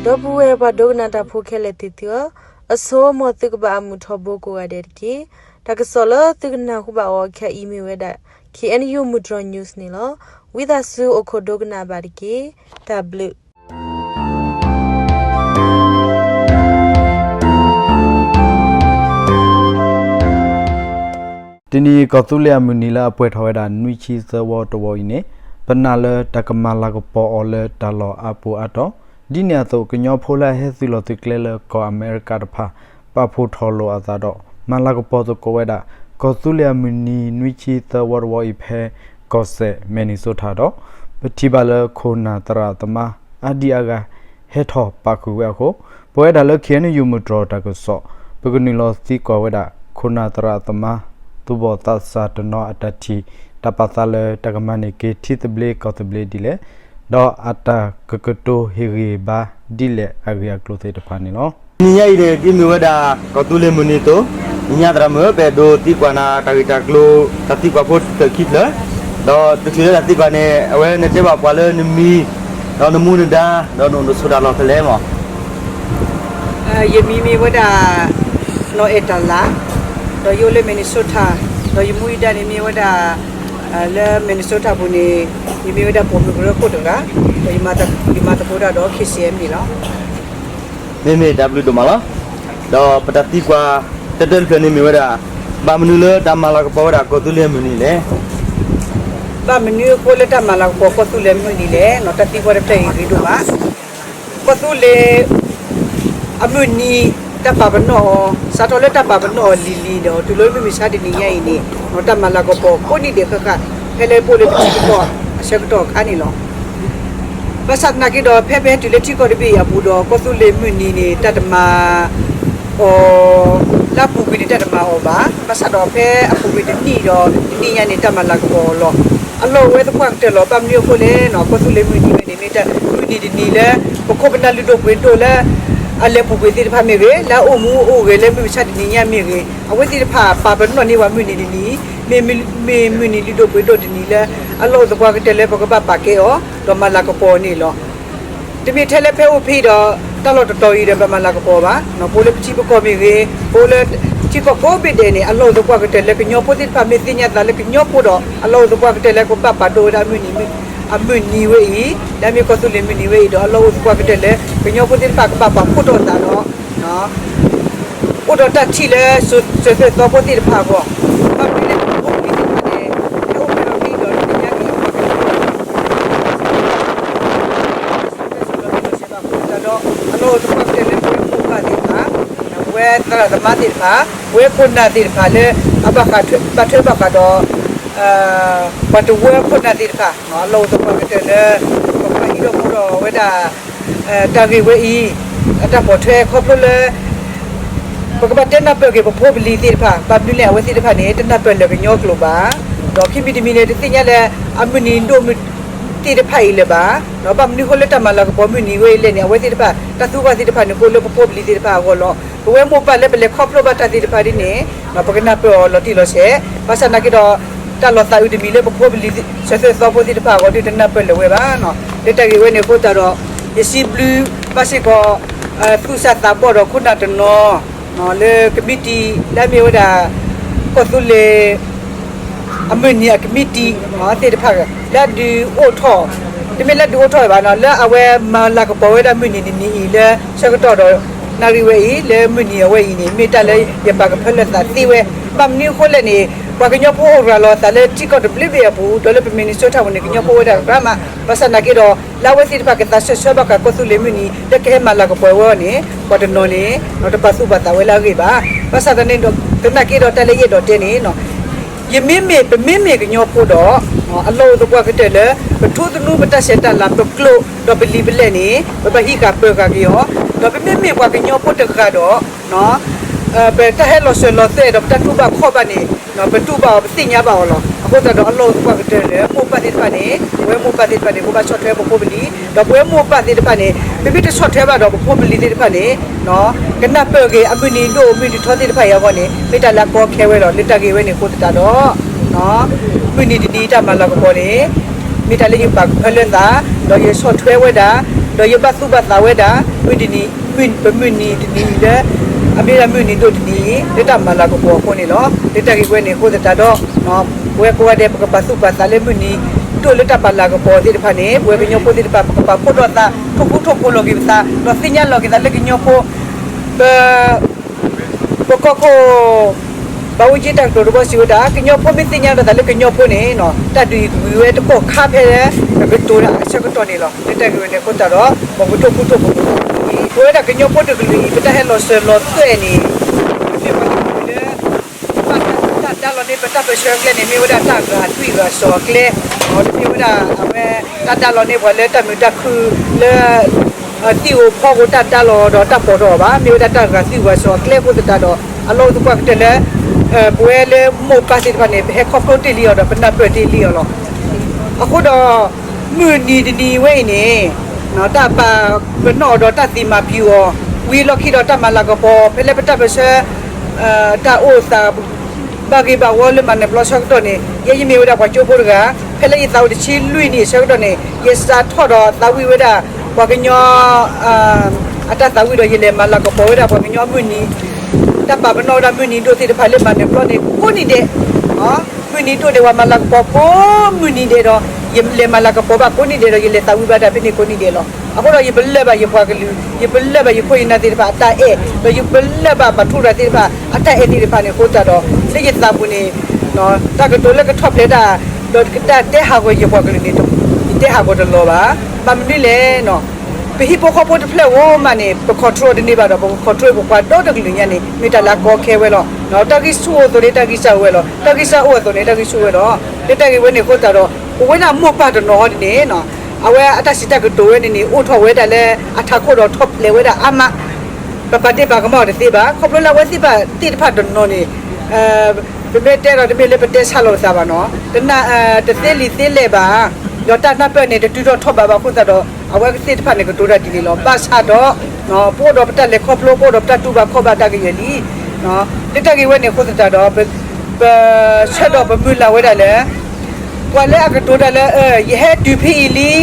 ဒီပုၢ်ဝဲၢ်ပှၤဒိကနၣ်တၢ်ဖိခဲလၢာ်သ့ၣ်သုဧၢ, အဆိ မ်သုကဘၣ်အမုာ်ထီဘိကိးဂၤဒဲးတက့ၢ်. တၢ်ကစီၣ်လၢသုကနၢ်ဟူဘၣ်အီၤခဲအံၤမ့ၢ်ဝဲဒၣ် K N U မုၢ်တြီၤ news န့ၣ်လီၤ. ဝံသးစူၤအိၣ်ခိးဒိကနၣ်ဘၣ်တက့ၢ်. တၢ်ဘျုး တနံၤအံၤ ကီၢ်သူလ့ၤအမုၢ်နံၤလၢအပှဲၤထီၣ်ဝဲဒၣ် နွံဆံသၢဝီတဝီအံၤန့ၣ် ပနာ်လၢတၢ်ကမၤလၤကပီၤအီၤလၢတၢ်လီၢ်အါပူၤအါတီၤ, ဒ်န့ၣ်အသိး ကညီဖိလၢအဟဲသုးလီၢ်သုးကျဲလၢကီၢ်အမဲရကၤတဖၣ် ပာ်ဖှိၣ်ထီၣ်လိာ်အသးဒီး မၤလၤကပီၤသကိးဝဲဒၣ် ကီၢ်သူလ့ၤအမုၢ်နံၤ နွံဆံသၢဝီတဝီအံၤဖဲ ကီၢ်စဲၣ် Minnesota ဒီး ပထံၣ်ဘၣ်လၢခိၣ်နၢ်သရၣ်သမါ အါဒံအါဂၤ ဟဲထီၣ်ပာ်ဃုာ်ဝဲအဃိ, ပဝဲဒၣ်လၢ K N U မုၢ်တြီၤတၢ်ကစီၣ် ပကနုာ်လီၤသံကွၢ်ဝဲဒၣ် ခိၣ်နၢ်သရၣ်သမါ သူၣ်ဘီၣ်သးစၢ်တနီၤအတၢ်ထံၣ်တၢ်ပာ်သးလၢတၢ်ကမၤန့ၢ်က့ၤထံသဘျ့ကီၢ်သဘျ့ဒ်လဲၣ်, ဒီးအတၢ်ကကတိၤဟ့ၣ်ဂံၢ်ဘါဒ်လဲၣ်အဂ့ၢ်အကျိၤသ့ၣ်တဖၣ်န့ၣ်လီၤ. နံၤညါအံၤန့ၣ် ဒ်မ့ၢ်ဝဲဒၣ် ကီၢ်သူလ့ၤမုၢ်နံၤအသိး, နံၤညါသရၣ်မုၣ် ပအဲၣ်ဒိးသံကွၢ်နၤတၢ်ဂ့ၢ်တၢ်ကျိၤ တၢ်သံကွၢ်ဖိတဖျၢၣ်ခံဖျၢၣ်, ဒီးတချုးလၢတၢ်သံကွၢ်န့ၣ် အဝဲနတဲဘၣ်ပှၤလၢနမံၤ, ဒီးနမူနဒါ, ဒီးနအိၣ်နဆိးတၢ်လီၢ်ဖဲလဲၣ်မး. ယမံၤမ့ၢ်ဝဲဒၣ် နီၢ်အဲၣ်တၢ်လၤ, ဒီးယအိၣ်လၢ Minnesota, ဒီးယမူယဒါန့ၣ်မ့ၢ်ဝဲဒၣ် လၢ Minnesota ပူၤန့ၣ် ယမ့ၢ်ဝဲဒၣ်ပိာ်မုၣ်ကရၢခိၣ်တဂၤ, ဒီးယမၤသကိးတၢ်ဒီး K C M န့ၣ်လီၤ. မ့မ့ၢ်တၢ်ဘျုးဒိၣ်မးလီၤ. ဒီးပတၢ်သံကွၢ် တၢတၢတဖျၢၣ်န့ၣ်မ့ၢ်ဝဲဒၣ် ဘၣ်မနုၤလၢတၢ်မၤလၤကပီၤဝဲဒၣ်ကီၢ်သူလ့ၤအမုၢ်နံၤလဲၣ်. ဘၣ်မနုၤအဃိလၢတၢ်မၤလၤကပီၤကီၢ်သူလ့ၤအမုၢ်နံၤလဲၣ်, တၢ်သံကွၢ်တဖျၢၣ်အံၤဂ့ၤဒိၣ်မး. ကီၢ်သူလ့ၤအမုၢ်နံၤ တၢ်ပာ်ပနီၣ်အီၤ စးထီၣ်လၢတၢ်ပာ်ပနီၣ်အီၤလံၤလံၤဒီး တုၤလၢမုၢ်မဆါတနံၤညါအံၤန့ၣ် တၢ်မၤလၤကပီၤကိးနံၣ်ဒဲးဃၣ်ဃၣ် ဖဲလၢပအိၣ်လၢပထံပကီၢ်အဆၢကတီၢ်အခါန့ၣ်လီၤ. ဘၣ်ဆၣ်သနာ်က့ဒီး ဖဲပဟဲတုၤလၢထံကီၢ်တဘ့ၣ်အံၤအပူၤဒီး ကီၢ်သူလ့ၤမုၢ်နံၤန့ၣ် တၢ်တမၤအီၤ လၢအပူၤကွံာ်န့ၣ် တၢ်တမၤအီၤဘၣ်. ဘၣ်ဆၣ်ဒီးဖဲအပူၤကွံာ်တနံၣ်ဒီး တနံၣ်ညါန့ၣ် တၢ်မၤလၤကပီၤအီၤလီၤ. အလီၢ်အိၣ်ဝဲသပှၢ်ကတၢၢ်လီၤ. ဘၣ်မနုၤအဃိလဲၣ်န့ၣ် ကီၢ်သူလ့ၤမုၢ်နံၤဝဲန့ၣ် မ့ၢ်တၢ်မုၢ်နံၤတနံၤလၢ ပခိၣ်ပနၢ်လုၢ်ဒိၣ်ပှ့ၤဒိၣ်လၢ အလဲၤပူၤကွံာ်သ့ၣ်တဖၣ်မ့ၢ်ဂ့ၤ, လၢအအိၣ်မူအိၣ်ဂဲၤလၢမုၢ်မဆါတနံၤညါမ့ၢ်ဂ့ၤ, အဝဲသ့ၣ်တဖၣ်ပာ်ပနီၣ်န့ၢ်ပှၤမုၢ်နံၤတနံၤ, မ့ၢ်မုၢ်နံၤလုၢ်ဒိၣ်ပှ့ၤဒိၣ်တနံၤလၢ အလီၢ်အိၣ်သပှၢ်ကတၢၢ်လၢပကဘၣ်ပာ်ကဲအီၤ ဒီးမၤလၤကပီၤန့ၣ်လီၤ. တမ့ၢ်ထဲလၢဖဲအိၣ်ဖဲအံၤဒီး တၢ်လီၢ်တတီၤအံၤဒီး ပမၤလၤကပီၤဘၣ်. ပအိၣ်လၢပထံပကီၢ်မ့ၢ်ဂ့ၤ, ပအိၣ်လၢထံကီၢ်ကိးဘ့ၣ်ဒဲးန့ၣ် အလီၢ်အိၣ်သပှၢ်ကတၢၢ်လၢကညီဖိသ့ၣ်တဖၣ်မ့ၢ်သ့ၣ်ညါသးလၢကညီဖိဒီး အလီၢ်အိၣ်သပှၢ်ကတၢၢ်လၢကဘၣ်ပာ်ဒိၣ်ဝဲဒၣ် အမုၢ်နံၤဝဲအံၤ, လၢအမ့ၢ်ကီၢ်သူလ့ၤမုၢ်နံၤဝဲအံၤဒီး အလီၢ်အိၣ်သပှၢ်ကတၢၢ်လၢ ကညီဖိသ့ၣ်တဖၣ်ကဘၣ်ပာ်ဖှိၣ်ထီၣ်သးဒီး အိၣ်ဒီးတၢ်ထံၣ်လၢ စၢၤသွဲၣ်သီဖိသ့ၣ်တဖၣ်အဂီၢ်, ဘၣ်မနုၤလဲၣ် ပဖိပလံၤသ့ၣ်တဖၣ်န့ၣ် ဟဲအိၣ်ဖျဲၣ်လီၤဖဲအံၤဒီး လၢညါက့ၤ ဒီးအလီၢ်အိၣ်သပှၢ်ကတၢၢ်လၢပဝဲမိၢ်ပၢ်သ့ၣ်တဖၣ်, ပဝဲသရၣ်သမါသ့ၣ်တဖၣ်, ပဝဲခိၣ်နၢ်သ့ၣ်တဖၣ်လၢ အဘၣ်ဃးဘၣ်ထွဲဘၣ်ဃးဒီး ပှၤတဝၢခိၣ်နၢ်သ့ၣ်တဖၣ် အလီၢ်အိၣ်သပှၢ်ကတၢၢ်လၢ ပကဘၣ်ဟံးထီၣ်ဖီထီၣ်ဝဲဒၣ် တၢ်ဂ့ၢ်ဝဲအံၤ အတၢ်ပိာ်ထွဲခီဖျိလၢ ပကဘၣ်တဲနၢ်ပၢၢ်က့ၤပဖိပလံၤသ့ၣ်တဖၣ်, ဘၣ်မနုၤလဲၣ် အဝဲသ့ၣ်တဖၣ်န့ၣ် တနၢ်ပၢၢ်လၢာ်ကညီကျိာ်ဘၣ်, ဒီးခံမံၤတမံၤန့ၣ် တသ့ၣ်ညါလၢအမုၢ်နံၤဒိၣ်မုၢ်သ့ၣ်တဖၣ်အံၤလၢၤဘၣ်, ဒီးဘၣ်မနုၤအဃိလၢတၢ်မၤလၤကပီၤမုၢ်နံၤဝဲအံၤလဲၣ်န့ၣ် အဝဲသ့ၣ်တဖၣ် တၢ်သူၣ်ဘၣ်သ့ၣ်တဖၣ်န့ၣ် ကအိၣ်လၢပဖိပလံၤသ့ၣ်တဖၣ်အဂီၢ်လီၤ. ပဝဲမိၢ်ပၢ်လၢပလဲၤခီဖျိဘၣ်တၢ်သ့ၣ်တဖၣ်ဒ်န့ၣ် ပကနၢ်ပၢၢ်အီၤလီၤတံၢ်လီၤဆဲး, ဘၣ်ဆၣ်သနာ်က့ဒီး တၢ်လီၤသးအုးတမံၤလၢပဖိပလံၤ စၢၤသွဲၣ်သီဖိသ့ၣ်တဖၣ်အဂီၢ်ဒီး တနၢ်ပၢၢ်လၢာ်ဝဲဘၣ်. လၢတၢ်ဂ့ၢ်ဝဲန့ၣ်အဃိသတးဒီး ယစံးဘျုးဘၣ်စ့ၢ်ကီး သူၣ်စၢ်သးဘီၣ်ဒီးခိၣ်နၢ်တနီၤ လၢကမံးတံာ် လၢအမ့ၢ်ဝဲဒၣ် ကီၢ်သူလ့ၤ အမုၢ်နံၤအကမံးတံာ်သ့ၣ်တဖၣ် လၢအဒုးအိၣ်ထီၣ်, တမ့ၢ်လၢဒုးအိၣ်ထီၣ်ဘၣ်နီၤ, လၢအဝဲမၤလၤကပီၤဝဲဒၣ်မုၢ်နံၤတနံၤအံၤ လၢဆၢကတီၢ်ဒီးနၣ်ရံၣ်ဝဲအံၤ လၢမုၢ်နံၤအဝဲအံၤန့ၣ် မ့ၢ်တၢ်လၢယပာ်ကဖၢလၢာ်သးသ့ဝဲ, ဘၣ်မနုၤအဃိလဲၣ်န့ၣ် ပှၤကညီဖိအိၣ်ရၤလီၤအသးလၢထံကီၢ်တဘျုးဘ့ၣ်အပူၤ ဒီးလၢပ Minnesota ပူၤန့ၣ် ကညီဖိအိၣ်ဝဲဒၣ်ရၤမး, ဘၣ်ဆၣ်သနာ်က့ဒီး လၢအဝဲသ့ၣ်တဖၣ်ကသးဆၢဆၢဘၣ်ဃးကီၢ်သူလ့ၤမုၢ်နံၤ လၢကဟဲမၤလၤကပီၤဝဲအီၤန့ၣ် ပှၤတနီၤန့ၣ် တပာ်သူၣ်ပာ်သးဝဲလၢအဂ့ၢ်ဘၣ်. ဘၣ်ဆၣ်သနာ်က့ဒီး သနာ်က့ဒီးတၢ်လၢယအဲၣ်ဒိးတဲန့ၣ် ယမ့မ့ၢ် ပမ့မ့ၢ်ကညီဖိဒီး အလီၢ်အိၣ်သပှၢ်ကတၢၢ်လၢ ပထူသနူ ပတၢ်ဆဲးတၢ်လၤ ပကျိာ် ဒီးပလံာ်ပလဲၢ်န့ၣ် ပဘၣ်ဟံးဃာ်ပၢၤဃာ်က့ၤအီၤ, ဒီးပမ့မ့ၢ်ပှၤကညီဖိတဂၤဒီး ပတၢ်ဟဲလီၤစၢၤလီၤသွဲၣ်ဒီး ပတၢ်တူၢ်ဘၣ်ခီၣ်ဘၣ်န့ၣ် ပတူၢ်ဘၣ်အီၤ ပသ့ၣ်ညါဘၣ်အီၤလီၤ. အဃိသတးဒီး အလီၢ်အိၣ်သပှၢ်ကတၢၢ်လၢ မိၢ်ပၢ်သ့ၣ်တဖၣ်န့ၣ် ပဝဲမိၢ်ပၢ်သ့ၣ်တဖၣ်န့ၣ် ပဘၣ်ဆီၣ်ထွဲပဖိပလံၤ, ဒီးပဝဲမိၢ်ပၢ်သ့ၣ်တဖၣ်န့ၣ် ပမ့ၢ်တဆီၣ်ထွဲဘၣ်ဒီး ပဖိပလံၤသ့ၣ်တဖၣ်န့ၣ် ကနၢ်ပၢၢ်က့ၤ အမုၢ်နံၤဒိၣ်မုၢ်နံၤထီသ့ၣ်တဖၣ်အံၤအဂီၢ်န့ၣ် မ့ၢ်တၢ်လၢအကီခဲဝဲလီၤ. လၢတၢ်ဂ့ၢ်ဝဲန့ၣ်အဃိသတးဒီး မုၢ်နံၤတနံၤတၢ်မၤလၤကပီၤန့ၣ် မ့ၢ်တၢ်လၢယပာ်ကဖၢလၢာ်သး ဒီးယဆီၣ်ထွဲဝဲဒၣ် ဒီးယဘၣ်သူၣ်ဘၣ်သးဝဲဒၣ် မုၢ်တနံၤ မုၢ် ပမုၢ်နံၤတနံၤလၢ အမ့ၢ်ဒၣ်မုၢ်နံၤဒိၣ်တနံၤ လၢတၢ်မၤလၤကပီၤအဃိန့ၣ်လီၤ. လၢတၢ်ဂ့ၢ်ဝဲန့ၣ်အဃိသတးဒီး ပဝဲကိးဂၤဒဲး ပကပာ်သူၣ်ပာ်သးလၢမုၢ်နံၤဒိၣ်လၢတၢ်ပာ်လၤကပီၤသ့ၣ်တဖၣ်န့ၣ် ပဝဲကညီဖိသ့ၣ်တဖၣ် ပကပာ်ဖှိၣ်ထီၣ်သး ထိၣ်ဃူထိၣ်ဖိးလီၤက့ၤပသး ဒီးသ့ၣ်ညါလီၤက့ၤသးလၢကညီဖိ ပ ပကီၢ်ခိၣ် ဘၣ်အူကၠံတၢ်ကတိၤတဘီစံးဝဲဒၣ် ကညီဖိမ့ၢ်သ့ၣ်ညါလီၤသးလၢကညီဖိန့ၣ် တၢ်ဒုးအံၤကဝံၤဝဲတကီၢ်ခါဖဲ ကကတိၤတၢ်အဆၢကတီၢ်န့ၣ်လီၤ. လၢတၢ်ဂ့ၢ်ဝဲန့ၣ်အဃိသတးဒီး ပကထိၣ်ဃူထိၣ်ဖိးလီၤက့ၤ ပဝဲဒၣ်ကညီဖိတကလုာ်အံၤ ပတၢ်ဟဲလီၤစၢၤလီၤသွဲၣ်န့ၣ် မ့ၢ်ပှၤတကလုာ်လၢ ဘၣ်တၢ်ဒါလီၤန့ၢ်ပတၢ်ပၢဆှၢကျဲန့ၣ် မ့ၢ်ဝဲဒၣ်တၢ်ဂာ်သွံၣ်ဂာ်စီၤအကျဲ တမ့ၢ်ဝဲဒၣ်အဝဲ တၢ်ဒါလီၤန့ၢ်ပှၤလၢတၢ်မုာ်တၢ်ခုၣ်လၢ သံၣ်ဧိၤဖီဧိၤတၢ်ဒါလီၤဒီးတၢ်ပိာ်ထီၣ်အီၤဘၣ်. မ့ၢ်ဝဲဒၣ်တၢ်ဂာ်သွံၣ်ဂာ်စီၤအကျဲအဃိသတးဒီး အလီၢ်အိၣ်သပှၢ်ကတၢၢ်လၢ ပဝဲလၢမိၢ်ပၢ်သ့ၣ်တဖၣ်န့ၣ် ပဟဲခီဖျိတ့ၢ်လံအီၤဒီးပနၢ်ပၢၢ်တ့ၢ်လံအီၤလီၤ. အဃိဒီး မုၢ်နံၤတနံၤဝဲအံၤန့ၣ် တၢ်ပာ်ပနီၣ်အီၤဒီးတၢ်သ့ၣ်မၤပျူၤအီၤ ဝံၤလီၢ်ခံဒီးတၢ်မၤလၤကပီၤ ဖဲလၢပတၢ်ပၢဆှၢ တၢ်အိၣ်သး ဘၣ်ဂ့ၤဘၣ်ဝီလၢမၤနၢၤပျီဆၢကတီၢ်န့ၣ် ယဲယမ့ၢ်ဝဲဒၣ်ပှၤကၠိဖိတဂၤ ဖဲလၢယသးအိၣ်တဆံလွံၢ်နံၣ်အဆၢကတီၢ်န့ၣ် ယစးထီၣ်ဒီးသးဝံၣ်ဝဲဒၣ် ပှၤကညီ အတၢ်သးဝံၣ်ဒီးယလဲၤမၤလၤကပီၤဝဲဒၣ်ပှၤကညီမုၢ်နံၤ တၢ်ပာ်ပနီၣ်ဝဲဒၣ်မုၢ်နံၤဒိၣ်သ့ၣ်တဖၣ်လၢမၤနၢၤပျီန့ၣ် ကိးနံၤဒဲး မုၢ်နံၤဒိၣ်န့ၣ် ပှၤမၤလၤကပီၤကိးမုၢ်နံၤဒဲးဒီး ယလဲၤမၤလၤကပီၤဘၣ်ကိးနံၤဒဲးဒီး ယလဲၤသးဝံၣ်ဘၣ်တၢ်ဖဲန့ၣ်ကိးနံၤဒဲးလီၤ. အဃိဒီးယပလၢၢ်ဘၣ်ယပှၤကလုာ် ယပလၢၢ်ဘၣ်ယခိၣ်ယနၢ်သ့ၣ်တဖၣ်အတၢ်အဲၣ် ဒီးယပလၢၢ်ဘၣ်ပှၤထူၣ်ရၤသ့ၣ်တဖၣ်အတၢ်အဲၣ်သ့ၣ်တဖၣ်န့ၣ်အဃိသတးဒီး လၢယသးပူၤန့ၣ် တၢ်ကတိၤလၢကထီၣ်ဖျဲးတၢ် ဒီးတၢ်တဲဟးဂီၤယပှၤကလုာ်န့ၣ် ယတဲဟးဂီၤတလီၤဘၣ်. ဘၣ်မနုၤလဲၣ် ပဟံၣ်ဖိဃီဖိတဖျၢၣ်ဧိၤမးန့ၣ် ပ control တန့ၢ်ဘၣ်ဒီး ပက control ပပှၤဒီတကလုာ်ညါန့ၣ် မ့ၢ်တၢ်လၢအကီခဲဝဲလီၤ. တၢ်ဂံၢ်ဆူၣ်အိၣ်အသိးန့ၣ် တၢ်ဂံၢ်စၢ်အိၣ်ဝဲလီၤ. တၢ်ဂံၢ်စၢ်အိၣ်အသိးန့ၣ် တၢ်ဂံၢ်ဆူၣ်ဝဲလီၤ. လၢတၢ်ဂ့ၢ်ဝဲန့ၣ်အဃိသတးဒီး ပဝဲဒၣ်မိၢ်ပၢ်တနီၤဟီဒ်န့ၣ် အဝဲအတၢ်စံးတၢ်ကတိၤဝဲန့ၣ်န့ၣ် အိၣ်ထီၣ်ဝဲဒၣ်လၢအထးခိၣ်ဒီးထီၣ်ဖျဲးဝဲဒၣ်အါမး ပပာ်ဒ့ၣ်ပာ်ကမၣ်အီၤတသ့ဘၣ်. ခီဖျိလၢအဝဲသ့ၣ်တဖၣ်တနီၤန့ၣ် ပမ့ၢ်တဲဒီးတမ့ၢ်လၢပတဲဆါလီၤပသးဘၣ်နီၤ, တသ့လံာ်သ့လဲၢ်ဘၣ်, ဒီးတၢ်နၢ်ပၢၢ်န့ၣ် တတုၤထီၣ်ထီၣ်ဘးဘၣ်အဃိသတးဒီး အဝဲသ့ၣ်တဖၣ်န့ၣ် ကတိၤတၢ်ဒ်န့ၣ်လီၤ. ဘၣ်ဆၣ်ဒီး ပအိၣ်ဒီးပတၢ်လဲၤခီဖျိ ပအိၣ်ဒီးပတၢ်တူၢ်ဘၣ်ခီၣ်ဘၣ်တၢ်ကယဲၢ်လံ. လၢတၢ်ဂ့ၢ်ဝဲန့ၣ်အဃိသတးဒီး ပဆၢဒီးပမုၢ်လၢ်ဝဲဒၣ်လၢ ပှၤလၢအကတိၤတၢ်လၢ ယဟဲတုၤဖဲအံၤလံ,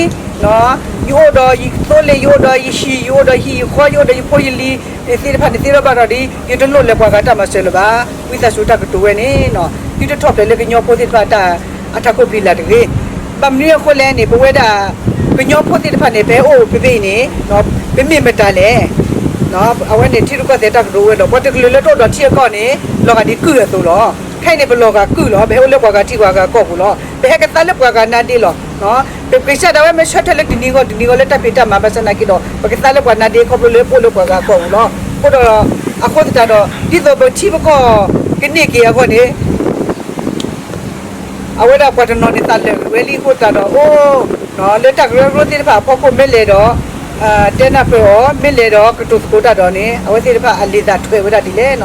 ယအိၣ်ဒီးယသိလ့ၣ် ယအိၣ်ဒီးယဟံၣ် ယအိၣ်ဒီးဟံၣ်ယဃီ ယအိၣ်ဒီးယဖိယလံၤ သ့ၣ်တဖၣ်န့ၣ်သ့ထီၣ်ဘၣ်ထီၣ်ဒီး ယတလိၣ်လဲၤပှၤဂၤတၢ်မၤစၢၤလၢၤဘၣ်. ဝံသးစူၤတၢ်ကတိၤဝဲန့ၣ် သုတထီၣ်ဖျဲးလၢကညီဖိသ့ၣ်တဖၣ်တၢ်အထးခိၣ်ဖံးလၢ်တဂ့ၤ. ဘၣ်မနုၤအဃိလဲၣ်န့ၣ် ပဝဲဒၣ် ကညီဖိသ့ၣ်တဖၣ်န့ၣ် ပဟဲအိၣ်ဖဲဖဲအံၤန့ၣ် ပမ့ၢ်မတၤလဲၣ်. အဝဲန့ၣ်ထံရူၢ်ကီၢ်သဲးတၢ်ကတိၤဝဲဒီး ပှၤတကလုာ်လၢတအိၣ်ဒီးထံအကီၢ်န့ၣ် လီၤဂာ်ဒ်ကုၢ်အသိးလီၤ. ခဲအံၤန့ၣ် ပလီၤဂာ်ကုၢ်လီၤ. ပဟဲအိၣ်လၢပှၤဂၤထံပှၤဂၤကီၢ်ပူၤလီၤ. ပဟဲကသါလၢပှၤဂၤနါဒ့လီၤ. ပကစၢ်ဒၣ်ဝဲမ့ၢ်ဆၢထၢၣ်လၢတနံၤဂီၢ်တနံၤဂီၢ် လၢတၢ်ဖံးတၢ်မၤဘၣ်ဆၣ်နာ်က့ဒီး ပကသါလၢပှၤနါဒ့ခီဖျိလၢပအိၣ်လၢပှၤဂၤကီၢ်ပူၤလီၤ. အဃိဒီး အဃိသတးဒီး ဒ်သိးပထံပကီၢ်ကန့ၢ်က့ၤအဂီၢ်န့ၣ် အဝဲဒၣ်ပှၤတနီၤန့ၣ်သးလၢာ်ဝဲလံအဃိသတးဒီး အိၣ် လၢတၢ်ကရၢကရိသ့ၣ်တဖၣ်အဖီခိၣ်မ့ၢ်လဲၤဒီး တဲနၢ်ပၢၢ်အီၤ မ့ၢ်လဲၤဒီးကတိၤသကိးတၢ်ဒီးန့ၣ် အဝဲသ့ၣ်တဖၣ်အလံာ်သးထွဲဝဲဒၣ်ဒ်လဲၣ်.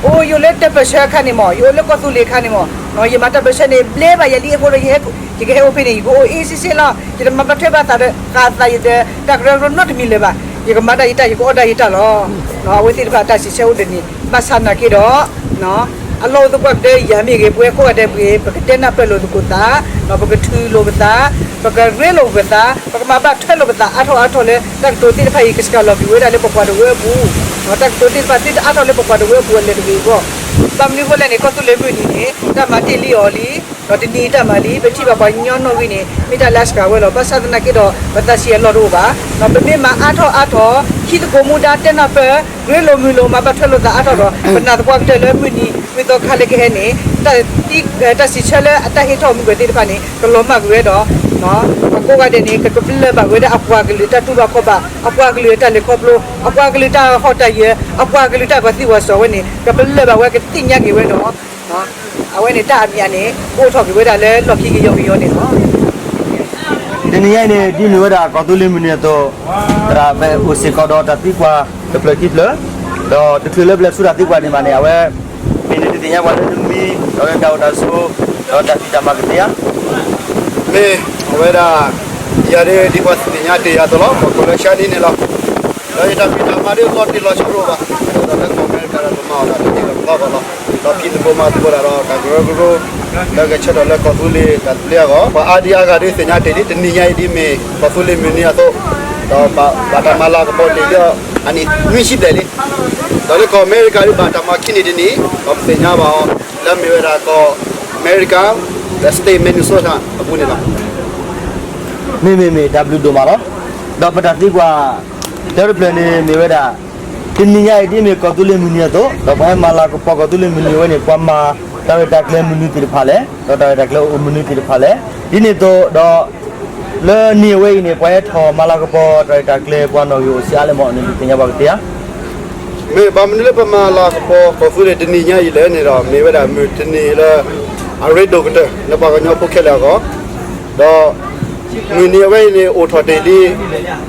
အိၣ် ယအိၣ်လၢတၢ်ပၢဆှၢအခါန့ၣ်မး ယအိၣ်လၢကီၢ်သူလ့ၤအခါန့ၣ်မး ယမၤတၢ်ပၢဆှၢန့ၣ် ဘျဲဘၣ်ယၤလံအဃိဒီး ယကဟဲအိၣ်ဖဲန့ၣ် ယကအိၣ်အ့ၣ်စ့စ့လီၤ. ယတမၤဘၣ်ထွဲဘၣ်သးဒီး ဃာ်သးယဒီး တၢ်ကရၢကရိနီတမံၤလၢၤဘၣ်. ယကမၤတၢ်ယတၢ် ယကအီၣ်တၢ်ယတၢ်လီၤ. အဝဲသ့ၣ်တဖၣ်အတၢ်စံးဆၢအိၣ်ဒ်န့ၣ် ဘၣ်ဆၣ်နာ်က့ဒီး အလီၢ်အိၣ်သပှၢ်ကတၢၢ်ယၤမ့ၢ်ဂ့ၤ ပဝဲကိးဂၤဒဲးမ့ၢ်ဂ့ၤ ပကတဲနၢ်ပၢၢ်လိာ်သကိးသး, ပကထုးလိာ်ပသး, ပကရ့လိာ်ပသး, ပကမၤဘၣ်ထွဲလိာ်ပသးအါထီၣ်အါထီၣ်လၢ တၢ်ကတိၤသ့ၣ်တဖၣ်အံၤ ကစှၤလီၤကွံာ်ဝဲဒၣ်လၢပပှၤတဝၢအပူၤ, တၢ်ကတိၤသ့ၣ်တဖၣ်သုတအါထီၣ်လၢပပှၤတဝၢအပူၤအလဲၤတဂ့ၤအဂီၢ်, ဘၣ်မနုၤအဃိလဲၣ်န့ၣ် ကီၢ်သူလ့ၤမုၢ်နံၤန့ၣ် တၢ်မၤတ့ၢ်လံအီၤလံ ဒီးတနံၤအံၤတၢ်မၤလံ ပထံၣ်ဘၣ်ပှၤကညီနီၣ်ဂံၢ်န့ၣ် မ့ၢ်တၢ်လၢအစှၤဝဲလီၤ. ဘၣ်ဆၣ်သနာ်က့ဒီး ပသးဆံးအလီၢ်တအိၣ်ဘၣ်. ပမ့ၢ်မၤအါထီၣ်အါထီၣ် ဟံးသကိးမူဒါတဲနၢ်ပၢၢ် ရ့လိာ်မုာ်လိာ်မၤဘၣ်ထွဲလိာ်သးအါထီၣ်ဒီး ပနာ်သပှၢ်ကတၢၢ်လၢမုၢ်နံၤ မုၢ်သီခါလၢကဟဲန့ၣ် တၢ်စံးဆၢလၢအတၢ်ဟ့ၣ်ထီၣ်မုၢ်ကွဲၤသ့ၣ်တဖၣ်န့ၣ် ကလီၤမၢ်ကွံာ်ဝဲဒီး အကိးဂၤဒဲးန့ၣ် ကကပလၢၢ်ဘၣ်ဝဲဒၣ်အပှၤကလုာ်တၢ်တူၢ်ဘၣ်ခီၣ်ဘၣ် အပှၤကလုာ်တၢ်လဲၤခီဖျိ အပှၤကလုာ်တၢ်ဟီၣ်တၢ်ယၢၤ အပှၤကလုာ်တၢ်ဂီၤသံဝီၤစီၤဝဲန့ၣ် ကပလၢၢ်ဘၣ်ဝဲကသ့ၣ်ညါက့ၤဝဲဒီး အဝဲန့ၣ်တၢ်အမံၤန့ၣ် ကအိၣ်ထီၣ်က့ၤဝဲဒၣ်လၢလီၢ်ခံကယီကယီန့ၣ်လီၤ. တနံၤညါအံၤန့ၣ် ဒ်မ့ၢ်ဝဲဒၣ်ကီၢ်သူလ့ၤမုၢ်နံၤအသိး သရၣ်ဖဲအိၣ်စ့ၢ်ကီးဒီးတၢ်သံကွၢ်တဖျၢၣ်ခံဖျၢၣ် ဒီးတချုးလၢပလဲၤဆူတၢ်သံကွၢ်န့ၣ်ဘၣ်န့ၣ် အဝဲ မ့ၢ်န့ၣ်ဒုးသ့ၣ်ညါပှၤလၢနမံၤ ဒီးနတၢ်အိၣ်တၢ်ဆိး ဒီးတၢ်ဖံးတၢ်မၤကသ့ဧါ. မ့ၢ်အဝဲဒၣ် ယၤဒ်ဒ်ပှၤသ့ၣ်ညါတ့ၢ်ယၤအသိးလီၤ. ပှၤကိးလၢၡါနံန့ၣ်လီၤ. ဒီးယတၢ်ဖံးတၢ်မၤဒ်လီၤတံၢ်လီၤဆဲးတအိၣ်ဘၣ်. ဒီးလၢကီၢ်အမဲရကၤတၢ်ကမၤအီၤဒၣ်တမံၤလၢၤဘၣ်လီၤ. ဒီးဖံးသကိးမၤသကိးတၢ်ဒီးတၢ်ကရၢကရိ လၢကဆၢထၢၣ်လၢကီၢ်သူလ့ၤတၢ်သဘျ့အဂီၢ် ပှၤအါဒံအါဂၤဒ်သ့ၣ်ညါတ့ၢ်လံ တနံၤညါအံၤဒ်မ့ၢ် ကီၢ်သူလ့ၤမုၢ်နံၤအသိး ဒီးဘၣ်တၢ်မၤလၤကပီၤတ့ၢ်လံအီၤ အနံၣ်နွံဆံဘျဲၣ်လံ. ဒီးလၢကီၢ်အမဲရကၤဒ်ဘၣ်တၢ်မၤခံနံၣ်တနံၣ် ဒီးပသ့ၣ်ညါဘၣ်အီၤ လၢအမ့ၢ်ဝဲဒၣ်ကီၢ်အမဲရကၤ the state Minnesota အပူၤန့ၣ်လီၤ. မ့မ့ၢ်မ့ၢ်တၢ်ဘျုးဒိၣ်မးလီၤ. ဒီးပတၢ်သံကွၢ် တၢတဖျၢၣ်န့ၣ်မ့ၢ်ဝဲဒၣ် တနံၤညါအံၤဒ်အမ့ၢ်ကီၢ်သူလ့ၤမုၢ်နံၤအသိး ဒီးပှၤဟဲမၤလၤကပီၤကီၢ်သူလ့ၤမုၢ်နံၤဝဲန့ၣ် ပှၤမၤတၢ်ရဲၣ်တၢ်ကျဲၤမနုၤသ့ၣ်တဖၣ်လဲၣ်, ဒီးတၢ်ရဲၣ်တၢ်ကျဲၤအိၣ်မနုၤသ့ၣ်တဖၣ်လဲၣ်. ဒ်န့ၣ်အသိးဒီး လၢနံၣ်အဝဲအံၤန့ၣ် ပှၤဟဲထီၣ်မၤလၤကပီၤတၢ်ရဲၣ်တၢ်ကျဲၤပှၤနီၣ်ဂံၢ်အိၣ်ဆံးအါလဲၣ်မ့ၢ် နဒုးသ့ၣ်ညါပှၤကသ့ဧါ. မ့ၢ်ဘၣ်မနုၤလၢပမၤလၤကပီၤကီၢ်သူလ့ၤတနံၤညါအံၤလဲၣ်န့ၣ်ဒီး မ့ၢ်ဝဲဒၣ်မုၢ်တနံၤလၢ အရ့ဒိၣ်ကတၢၢ် လၢပှၤကညီဖိခဲလၢာ်အဂီၢ်, ဒီး မုၢ်နံၤအဝဲအံၤန့ၣ် အိၣ်ထီၣ်တ့ၢ်လံ,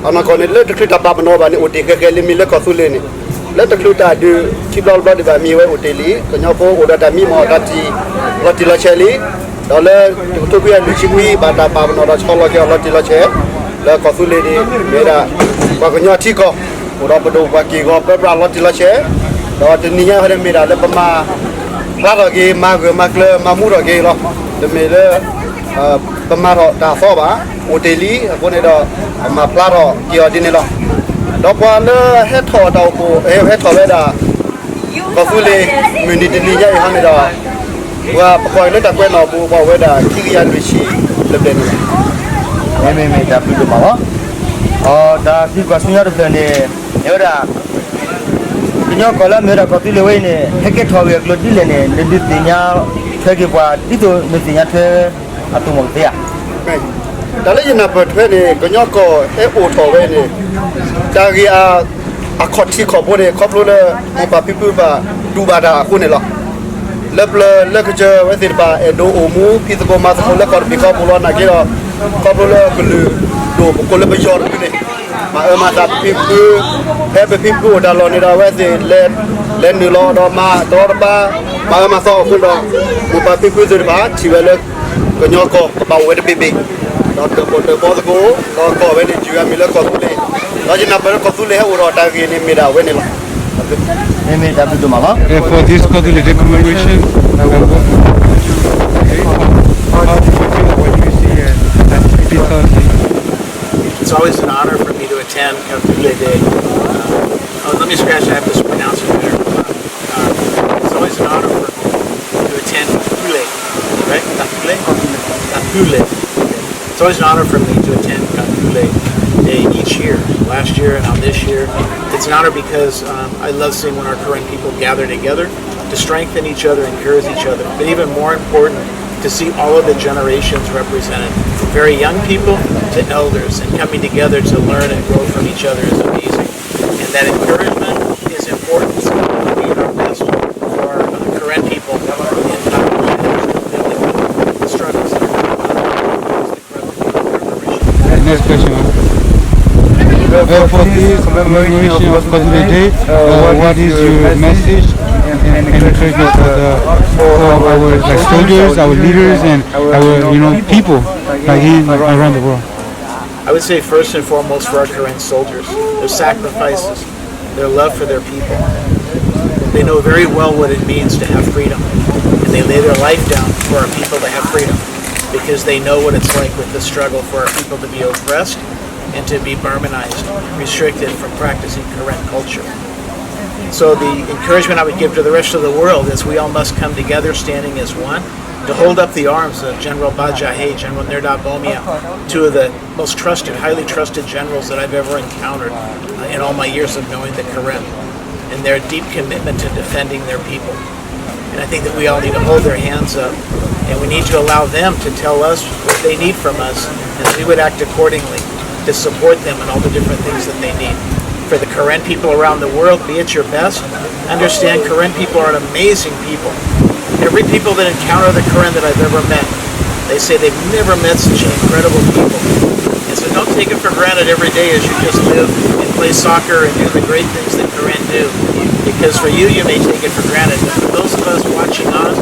အနီၢ်ကီၢ်န့ၣ် လၢတချုးတၢ်ပာ်ပနီၣ်ဘၣ်န့ၣ် အိၣ်တ့ၢ်ဃဲၤဃဲၤလံမ့ၢ်လၢကီၢ်သူလ့ၤန့ၣ်, လၢတချုးတၢ်ဒုးခံဘျီတဘျီဒံးဘၣ်မ့ၢ်ဝဲအိၣ်တ့ၢ်လံ, ကညီဖိအိၣ်ဒီးတၢ်မံမီၢ်တၢ်ထံၣ် လီၤတံၢ်လီၤဆဲးလံ, ဒီးလၢတကထိခွံကယၤလွံၢ်ဆံခွံ ဘၣ်တၢ်ပာ်ပနီၣ်ဒီးဆီလီၤက့ၤအီၤလီၤတံၢ်လီၤဆဲး, လၢကီၢ်သူလ့ၤန့ၣ် မ့ၢ်ဝဲဒၣ် ပှၤကညီထံကီၢ် အိၣ်ဒီးပဒိၣ်ပှၤက့ၢ်ဂီၤပၢပြးလီၤတံၢ်လီၤဆဲး, ဒီးတနံၤညါအံၤန့ၣ်မ့ၢ်ဒၣ်လၢပမၤ ဖျါထီၣ်က့ၤ မၤဂၢၢ်မၤကျၢၤ မၤမူထီၣ်က့ၤလီၤ. တမ့ၢ်လၢ ပမၤထီၣ်တၢ်အသီဘၣ်, အိၣ်တ့ၢ်လံအဃိန့ၣ်ဒီး ပမၤဖျါထီၣ်က့ၤအီၤဒ်န့ၣ်လီၤ. ဒီးပှၤလၢဟဲထီၣ်တၢ်အိၣ်ဖှိၣ် ဟဲထီၣ်ဝဲဒၣ် ကီၢ်သူလ့ၤ မုၢ်နံၤတနံၤညါအံၤဟီန့ၣ်ဒီး ပှၤပကွၢ်က့ၤလၢတၢ်ကွဲးနီၣ်ပူၤ ပှၤအိၣ်ဝဲဒၣ်ခံကယၤလွံၢ်ဆံလၢပျၢၤန့ၣ်လီၤ. မ့မ့ၢ်မ့ၢ်တၢ်ဘျုးဒိၣ်မးလီၤ. အတၢ်သံကွၢ်ဆူညါတဖျၢၣ်န့ၣ် မ့ၢ်ဝဲဒၣ် ကညီကီၢ်လၢအမ့ၢ်ဝဲဒၣ်ကီၢ်သူလ့ၤဝဲအံၤန့ၣ် ဟဲကဲထီၣ်ဂ့ၢ်အကျိၤဒ်လဲၣ်န့ၣ် နဒုးသ့ၣ်ညါထွဲက့ၤပှၤ ဒ်သိးနသ့ၣ်ညါထွဲအသိးမ့ၢ်ကသ့ဧါ. တၢ်လၢယနၢ်ပၢၢ်ထွဲန့ၣ် ကညီကီၢ်ဟဲအိၣ်ထီၣ်ဝဲန့ၣ် တၢ်ဂ့ၢ်အ အခီၣ်ထံးခီၣ်ဘိန့ၣ် ခီဖျိလၢ မိၢ်ပၢ်ဖံဖုဘၣ်တူၢ်ဘၣ်တၢ်အဃိန့ၣ်လီၤ. လၢပျၢၤလၢကစၢၢ်ဝဲသ့ၣ်တဖၣ် အဲၣ်ဒိးအိၣ်မူ ဖံးသကိးမၤသကိးလၢကီၢ်တဘ့ၣ်ဃီပူၤလီၤ. နာ်က့ဒီး ခီဖျိလၢကလုာ်ဒိၣ်ပကိးလၢပယီၤတဖုန့ၣ် မၤအၢမၤသးပဖံဖု, ဖဲပဖံဖုအိၣ်တၢ်လီၢ်န့ၣ်ဒီး အဝဲသ့ၣ် လဲၤနုာ်လီၤဒီးမၤတရီတပါ မၤအၢမၤသီအဃိဒီး မိၢ်ပၢ်ဖံဖုသ့ၣ်တဖၣ် ထံၣ်ဝဲလၢ ကညီကီၢ်ကဘၣ်အိၣ်ဝဲတဘ့ၣ်ဘ့ၣ်, ဒီးတၢၣ်ပီၣ်တၢၣ်ပီသကိး ဒီးကီၢ်ဝဲန့ၣ် ယုၢ်အမံၤလၢကီၢ်သူလ့ၤ, ဒီးယနၢ်ပၢၢ်လၢကီၢ်သူလ့ၤဟဲအိၣ်ထီၣ်တၢ်ဂ့ၢ်န့ၣ်မ့ၢ်ဒၣ်အဝဲန့ၣ်လီၤ. မ့မ့ၢ်တၢ်ဘျုးဒိၣ်မးလီၤ. And for this Kawthoolei Day commemoration, uh, what, how do you feel about you see, uh, that fifty thousand? It's always an honor for me to attend Kawthoolei Day. Uh, oh, let me scratch, I have to pronounce it better. Uh, it's always an honor for me to attend Kawthoolei, right? Kawthoolei? Kawthoolei. It's always an honor for me to attend Kawthoolei Day each year, last year and now this year. It's an honor because um, I love seeing when our Karen people gather together to strengthen each other, encourage each other, but even more important, to see all of the generations represented, from very young people to elders, and coming together to learn and grow from each other is amazing. And that encouragement is important. So we do our best for our Karen people in the struggles that are going on. Next question. Uh, for this commemoration of Kawthoolei Day, uh, what is your message and encouragement for the, for our, like, soldiers, our leaders, and our, you know, people, like, in, around the world? I would say first and foremost for our Karen soldiers, their sacrifices, their love for their people. They know very well what it means to have freedom, and they lay their life down for our people to have freedom because they know what it's like with the struggle for our people to be oppressed and to be Burmanized, restricted from practicing Karen culture. So the encouragement I would give to the rest of the world is we all must come together standing as one to hold up the arms of General Bajahei, General Nerdar Bomia, two of the most trusted, highly trusted generals that I've ever encountered uh, in all my years of knowing the Karen and their deep commitment to defending their people. And I think that we all need to hold their hands up and we need to allow them to tell us what they need from us and we would act accordingly to support them in all the different things that they need. For the Karen people around the world, be at your best. Understand Karen people are an amazing people. Every people that encounter the Karen that I've ever met, they say they've never met such incredible people. And so don't take it for granted every day as you just live and play soccer and do the great things that Karen do. Because for you, you may take it for granted. But for those of us watching on,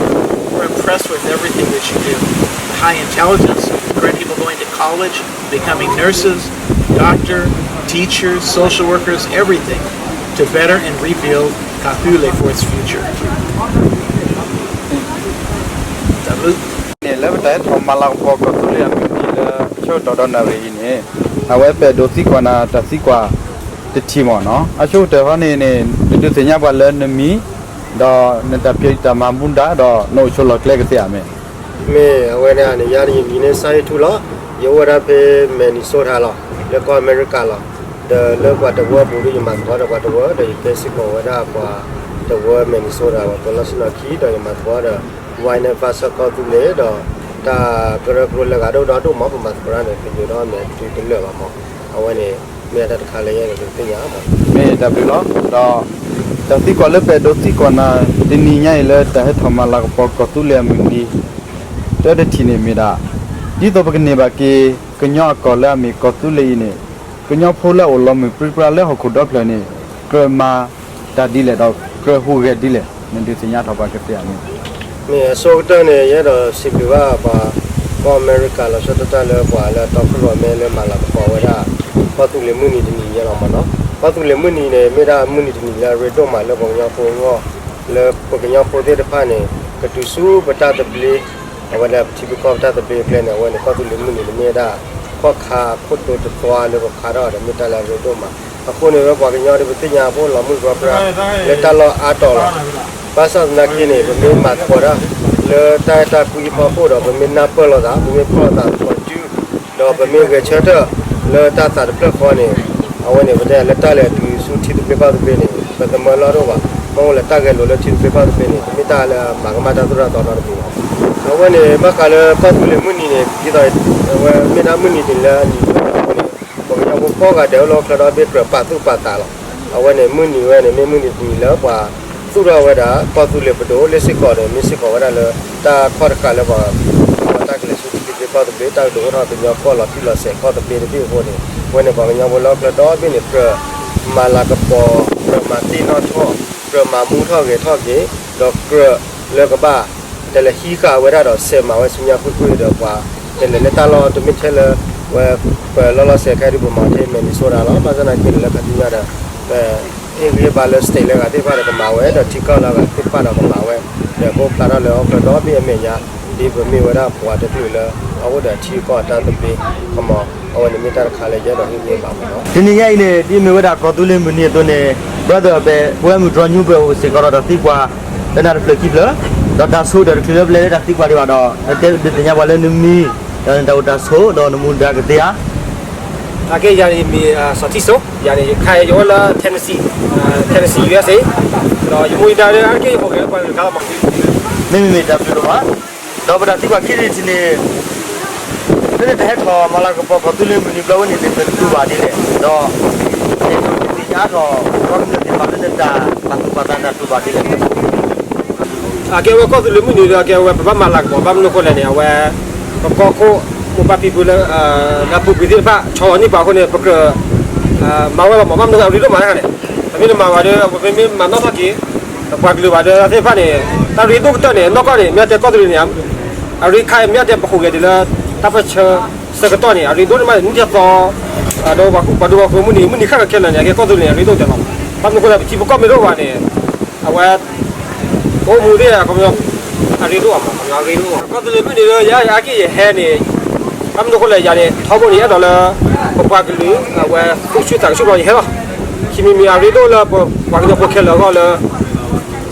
we're impressed with everything that you do. The high intelligence, Karen people going to college, becoming nurses, doctor, teachers, social workers, everything to better and rebuild Kawthoolei for its future. န့ၣ်လၢပတၢ်ဟဲထီၣ်မၤလၤကပီၤကီၢ်သူလ့ၤအမုၢ်နံၤလၢ ဆၢကတီၢ်ဒီးနၣ်ရံၣ်အံၤန့ၣ် အဝဲပအဲၣ်ဒိးသံကွၢ်နၤတၢ်သံကွၢ်တထံၣ်မ့ၢ်နီၤ, အဆိကတၢၢ်ဃီန့ၣ်န့ၣ် နဒုးသ့ၣ်ညါပှၤလၢနမံၤ, ဒီးနတၢ်ဖံးတၢ်မၤမူဒါ ဒီးနအိၣ်ဆိးလီၢ်ကျဲကသ့ဧါမ့ၢ်. မ့ၢ်အဝဲန့ၣ်န့ၣ် ယၤန့ၣ်ယမံၤန့ၣ် စါဟ့ထူလီၤ. ယအိၣ်ဝဲဒၣ်ဖဲ Minnesota လီၤ, လၢကီၢ်အမဲရကၤလီၤ. ဒီးလၢပှၤတဝၢပူၤဒီးယမၤသကိးဒီးပှၤတဝၢ ဒီးယတဲစ့ၢ်ကီးဝဲဒၣ်ပှၤတဝၢ Minnesota ပှၤလီၤဆ့ၣ်နီၤခံ ဒီးယမၤသကိးဒီး ဝါန့ၣ် ဘၣ်ဆၢကီၢ်သူလ့ၤဒီး တၢ်ကရၢကရိလၢဂၤဒိၣ်ဒီဒိၣ်မး ပမၤသကိးတၢ်န့ၣ် ပယိၤဒီးမဲာ်တုၤတလၢာ်ဘၣ်မး. အဝဲန့ၣ် မ့ၢ်အတၢ်တခါလၢယအဲၣ်ဒိးဒုးသ့ၣ်ညါမး. မ့ၢ်တၢ်ဘျုးလီၤ. ဒီး တၢ်သံကွၢ်လၢပအဲၣ်ဒိးသံကွၢ်နၤ တနံၤညါအံၤလၢ တၢ်ဟဲထီၣ်မၤလၤကပီၤကီၢ်သူလ့ၤအမုၢ်နံၤ တၢတထံၣ်န့ၣ်မ့ၢ်ဒၣ် ဒ်သိးပကန့ၢ်ဘၣ်က့ၤ ကညီအကီၢ်လၢအမ့ၢ်ကီၢ်သူလ့ၤအံၤန့ၣ် ကညီဖိလၢအအိၣ်လီၤမုၢ်ပြံပြါလၢဟီၣ်ခိၣ်ဒီဖျၢၣ်န့ၣ် ကြၢးမၤတၢ်ဒ်လဲၣ်ဒီးကြၢးဟူးဂဲၤဒ်လဲၣ် နဒုးသ့ၣ်ညါထီၣ်ပှၤကသ့ဧါမ့ၢ်. မ့ၢ်အဆိကတၢၢ်န့ၣ် ယအဲၣ်ဒိးစံးဘျုးဘၣ်ပှၤ ကီၢ်အမဲရကၤ လီၤဆီဒၣ်တၢ်လၢပှၤလၢအတီခိၣ်ရိၣ်မဲလၢမၤလၤကပီၤဝဲဒၣ် ကီၢ်သူလ့ၤမုၢ်နံၤတနံၤညါလီၤမးနီၤ. ကီၢ်သူလ့ၤမုၢ်နံၤန့ၣ် မ့ၢ်ဒၣ်မုၢ်နံၤတနံၤလၢအရ့ဒိၣ်မးလၢပှၤကညီဖိအဂီၢ် လၢပှၤကညီဖိသ့ၣ်တဖၣ်န့ၣ် ကတုၤဆူပတၢ်သဘျ့ အဝဲဒၣ်ပထံပကီၢ်ပတၢ်သဘျ့အကျဲန့ၣ် အဝဲန့ၣ် ကီၢ်သူလ့ၤမုၢ်နံၤန့ၣ် မ့ၢ်ဝဲဒၣ် ခီၣ်ခါခိၣ်တိတသွါလၢပခါထီၣ်ဒီး မ့ၢ်တၢ်လၢအရ့ဒိၣ်မး. အဃိန့ၣ် ပဝဲပှၤကညီဒီးပသ့ၣ်ညါအဖိလီၤမုၢ်ပြံပြါ လၢတၢ်လီၢ်အါတီၤလီၤ. ဘၣ်ဆၣ်သနာ်က့န့ၣ် ပမ့ၢ်မၤသကိးတၢ် လၢတၢ်အဲၣ်တၢ်ကွံအဖီခိၣ်ဒီး ပမ့ၢ်နၢ်ပၢၢ်လိာ်သး ပမ့ၢ်ဖီၣ်လိာ်သးသကိးတုၤ ဒီးပမ့ၢ်ဂဲၤဆၢထၢၣ် လၢတၢ်သးတဖျၢၣ်ဃီန့ၣ် အဝဲန့ၣ် ပတဲလၢတၢ်လဲၤတုၤဆူထံသဘျ့ကီၢ်သဘျ့န့ၣ် ပသမၢလီၢ်တအိၣ်ဘၣ်. မ့ၢ်အိၣ်လၢတၢ်ဂဲၤလိာ်လၢထံသဘျ့ကီၢ်သဘျ့န့ၣ် တမ့ၢ်တၢ်လၢမၤကမၣ်တၢ်သိၣ်တၢ်သီနီတမံၤဘၣ်. အဝဲန့ၣ် ဘၣ်ဃးလၢကီၢ်သူလ့ၤမုၢ်နံၤန့ၣ် ဒ်သိး အဝဲမ့ၢ်ဒၣ်မုၢ်နံၤတနံၤလၢအနံၤဝဲအဃိန့ၣ် ပှၤကညီဖိကိးဂၤဒဲးအိၣ်လၢဟီၣ်ခိၣ်ဒီဘ့ၣ်ကြၢးပာ်သူၣ်ပာ်သးလီၤ. အဝဲန့ၣ် မုၢ်နံၤဝဲန့ၣ် မ့ၢ်မုၢ်နံၤတနံၤလၢပှၤသူၣ်ထီၣ်ဝဲဒၣ် ကီၢ်သူလ့ၤပဒိၣ်လၢစ့ၢ်ကီးန့ၣ် မ့ၢ်စ့ၢ်ကီးဝဲဒၣ်လၢ တၢ်ခီၣ်တဃာ်လၢပှၤ တၢ်ကလဲၤဆူထံသဘျ့ကီၢ်သဘျ့ တၢ်ကဒိးအိၣ်ထီၣ်ကညီကီၢ်လီၤတံၢ်လီၤဆဲးကီၢ်သဘျ့တဘ့ၣ်အဃိန့ၣ် အဝဲန့ၣ် ပှၤကညီဖိလၢဟီၣ်ခိၣ်ဒီဘ့ၣ်န့ၣ် ကြၢးမၤလၤကပီၤ ကြၢးမၤသ့ၣ်နီၣ်ထီၣ် ကြၢးမၤမူထီၣ်ဂဲၤထီၣ်က့ၤ ဒီးကြၢးလၢကဘၣ် တဲလဲၤဟံးဃာ်ဝဲဒၣ်ဒီးစဲးမၤဝဲဆူညါကွ့ၢ်ကွ့ၢ်ဒီးပှၤ တဲလဲၤလၢတၢ်လီၢ်တမ့ၢ်ထဲလၢ ဝဲ ပလီၢ်လီၢ်ဆဲးခဲဒုးပမၤထဲ Minnesota လီၤ. ဘၣ်ဆၣ်သနာ်က့န့ၣ် လၢခါဆူညါဒီး ပဟ့ၣ်ဂံၢ်ဟ့ၣ်ဘါလၢ state လၢအဂၤသ့ၣ်တဖၣ်ဒီးကမၤဝဲ ဒီးထံကီၢ်လၢအဂၤသ့ၣ်တဖၣ်ဒီးကမၤဝဲ ဒီးကအိၣ်ဖျါထီၣ်လၢဟီၣ်ခိၣ်ဒီဘ့ၣ်အမဲာ်ညါ ဒ်ပမ့ၢ်ဝဲဒၣ်ပှၤတကလုာ်လၢ အအိၣ်ဒီးထံကီၢ်အတၢ်သဘျ့ ခီမီ အဝဲန့ၣ်မ့ၢ်တၢ်တခါလၢယအဲၣ်ဒိးဟ့ၣ်ဂံၢ်ဟ့ၣ်ဘါမးနီၤ. တနံၤညါအံၤန့ၣ် ဒ်မ့ၢ်ဝဲဒၣ်ကီၢ်သူလ့ၤမုၢ်နံၤအသိးန့ၣ် brother ပဝဲမုၢ်တြီၢ်ညူပှဲၤအိၣ်စ့ၢ်ကီးဒီးတၢ်သံကွၢ် လၢနၤတဖျၢၣ်ခံဖျၢၣ် ဒီးတၢ်ဆိကတၢၢ်တချုးလၢပလဲၤလၢတၢ်သံကွၢ်ဒံးဘၣ်ဒီး နတဲဒုးသ့ၣ်ညါပှၤလၢနမံၤ ဒီးနတၢ်အိၣ်တၢ်ဆိး ဒီးနမူဒါကသ့ဧါ. အကဲယၤန့ၣ်မ့ၢ် စီၤထံစိ ယၤန့ၣ် ယခါယအိၣ်လၢ Tennessee, Tennessee, U S A, ဒီးယမူဒါလၢအကဲယဟူးဂဲၤလၢပှၤကလုာ်တဂၤလီၤမး. မ့မ့ၢ်မ့ၢ်တၢ်ဘျုးဒိၣ်မး, ဒီးပတၢ်သံကွၢ်ခံထံၣ်တထံၣ်န့ၣ် လၢနတၢ်ဟဲထီၣ်မၤလၤကပီၤကီၢ်သူလ့ၤမုၢ်နံၤဘျီဝဲန့ၣ် နတူၢ်ဘၣ်ဒ်လဲၣ်, ဒီး နသ့ၣ်ညါထီၣ် ကီၢ်သူလ့ၤသ့ၣ်တဖၣ်လၢနတၢ်ပာ်သူၣ်ပာ်သးနတၢ်တူၢ်ဘၣ်ဒ်လဲၣ်. အကဲဝဲကီၢ်သူလ့ၤမုၢ်နံၤဒီး အကဲဝဲပဘၣ်မၤလၤကပီၤ ဘၣ်မနုၤအဃိလဲၣ်န့ၣ် အဝဲ ပကီၢ်ခိၣ် မိၢ်ပၢ်ဖံဖုလၢ လၢအပူၤကွံာ်သ့ၣ်တဖၣ် ဆီၣ်လီၤန့ၢ်ပှၤအဃိန့ၣ် ပကြၢး မၤဝဲလီၤမး ဘၣ်မနုၤအရ့ဒိၣ်မးတခါန့ၣ် ပမ့ၢ်တမၤဘၣ်ဒီး ပမ့ၢ်မၤနီၣ်ထီၣ်က့ၤ ပပှၤကလုာ်ဘၣ်ဒီးသ့ၣ်တဖၣ်န့ၣ် တၢ်ရ့ဒိၣ်ကတၢၢ်န့ၣ် နီၢ်ကီၢ်န့ၣ် မ့ၢ်တဲကီၢ်သူလ့ၤန့ၣ် အရ့ခါမ့ၢ်တဲပဟူးဂဲၤဒ်လၢ တၢ်ပၢၢ်ဆၢဆၢကတီၢ်န့ၣ် အရ့ဒိၣ်န့ၣ်မးန့ၣ် နံၣ်ထီၣ်သီ ဒီးပှၤဒိပှၤဃိမုၢ်နံၤ မုၢ်နံၤဃၣ်ဃၣ်ခဲလၢာ်န့ၣ် အကဲကီၢ်သူလ့ၤန့ၣ် အရ့ဒိၣ်တဲလီၤ. ဘၣ်မနုၤအဃိလဲၣ် ပထံပကီၢ်မ့ၢ်တအိၣ်ဘၣ်န့ၣ် အဝဲ အိၣ်မူသ့ၣ် အရ့ဒိၣ်ဘၣ်မး အရ့ဒိၣ်ဘၣ် ကီၢ်သူလ့ၤမုၢ်နံၤလၢယၤအက့ၢ်ယဟဲန့ၣ် ဘၣ်မနုၤအဃိလဲၣ် ယၤန့ၣ် ထီဘိန့ၣ် ယအဲၣ်ဒိးလၢ ပပှၤကလုာ် အဝဲသူၣ်ဆူၣ်သးဆူၣ်ဘျီယဟဲလီၤ. ခံမံၤမံၤအရ့ဒိၣ်လၢပပှၤကညီဖိခဲလၢာ်အဂီၢ်လၢ ဒ်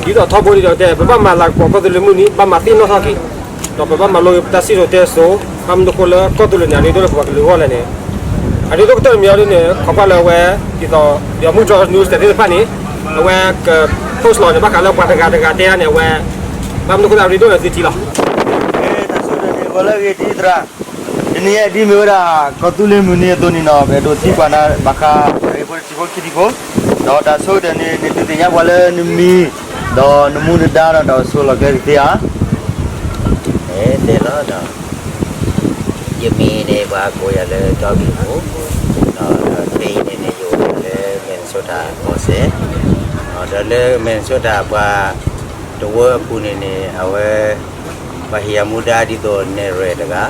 သိးထီဘိန့ၣ်ဒီးတဲ ပဘၣ်မၤလၤကပီၤကီၢ်သူလ့ၤမုၢ်နံၤ ဘၣ်မၤသ့ၣ်နီၣ်ထီၣ်က့ၤ ဒီးပဘၣ်မၤလိက့ၤပတၢ်စံၣ်စိၤတဲစိၤ ဘၣ်မနုၤအဃိလၢကီၢ်သူလ့ၤန့ၣ် အရ့ဒိၣ်လၢပပှၤကလုာ်အဂီၢ်လဲၣ်န့ၣ် အရ့ဒိၣ်ကတၢၢ်တမံၤအံၤဒ်န့ၣ် ခိးကွၢ်လၢအဝဲ ဒ်သိး ဒီးမုၢ်တြီၢ် news သ့ၣ်တဖၣ်န့ၣ် အဝဲက post လီၤန့ၣ် ဘၣ်ဃးလၢပှၤတဂၤတဂၤတဲန့ၣ် အဝဲ ဘၣ်မနုၤအဃိလၢအရ့ဒိၣ်န့ၣ်သုထံၣ်လီၤ. တၢ်ဆိကတၢၢ်န့ၣ် ဂီၤလၢအဂ့ၤဒ်သရၣ် တနံၤညါဒ်မ့ၢ်ဝဲဒၣ် ကီၢ်သူလ့ၤမုၢ်နံၤအသိးန့ၣ်နီၤ ပအဲၣ်ဒိးသံကွၢ်နၤ ဘၣ်ဃး တၢ်ဂ့ၢ်ဖိတဆံဖိခံထံၣ်ဖိ ဒီးတၢ်ဆိကတၢၢ်န့ၣ် နဒုးသ့ၣ်ညါပှၤလၢနမံၤ ဒီးနမူနဒါဒီးတၢ်အိၣ်ဆိးလီၢ်ကျဲကသ့ဧါ. တဲလီၤဒီး ယမံၤန့ၣ် ပှၤကိးယၤလၢ တီဘံၣ်မူ ဒီးဖဲအံၤန့ၣ်န့ၣ် ယအိၣ်လၢ Minnesota ကီၢ်စဲၣ် ဒီးလၢ Minnesota ပှၤတဝၢအပူၤန့ၣ်န့ၣ် အဝဲ ပှၤဟ့ၣ်ယၤမူဒါဒ်သိးနဲၣ်ရွဲၣ်တဂၤ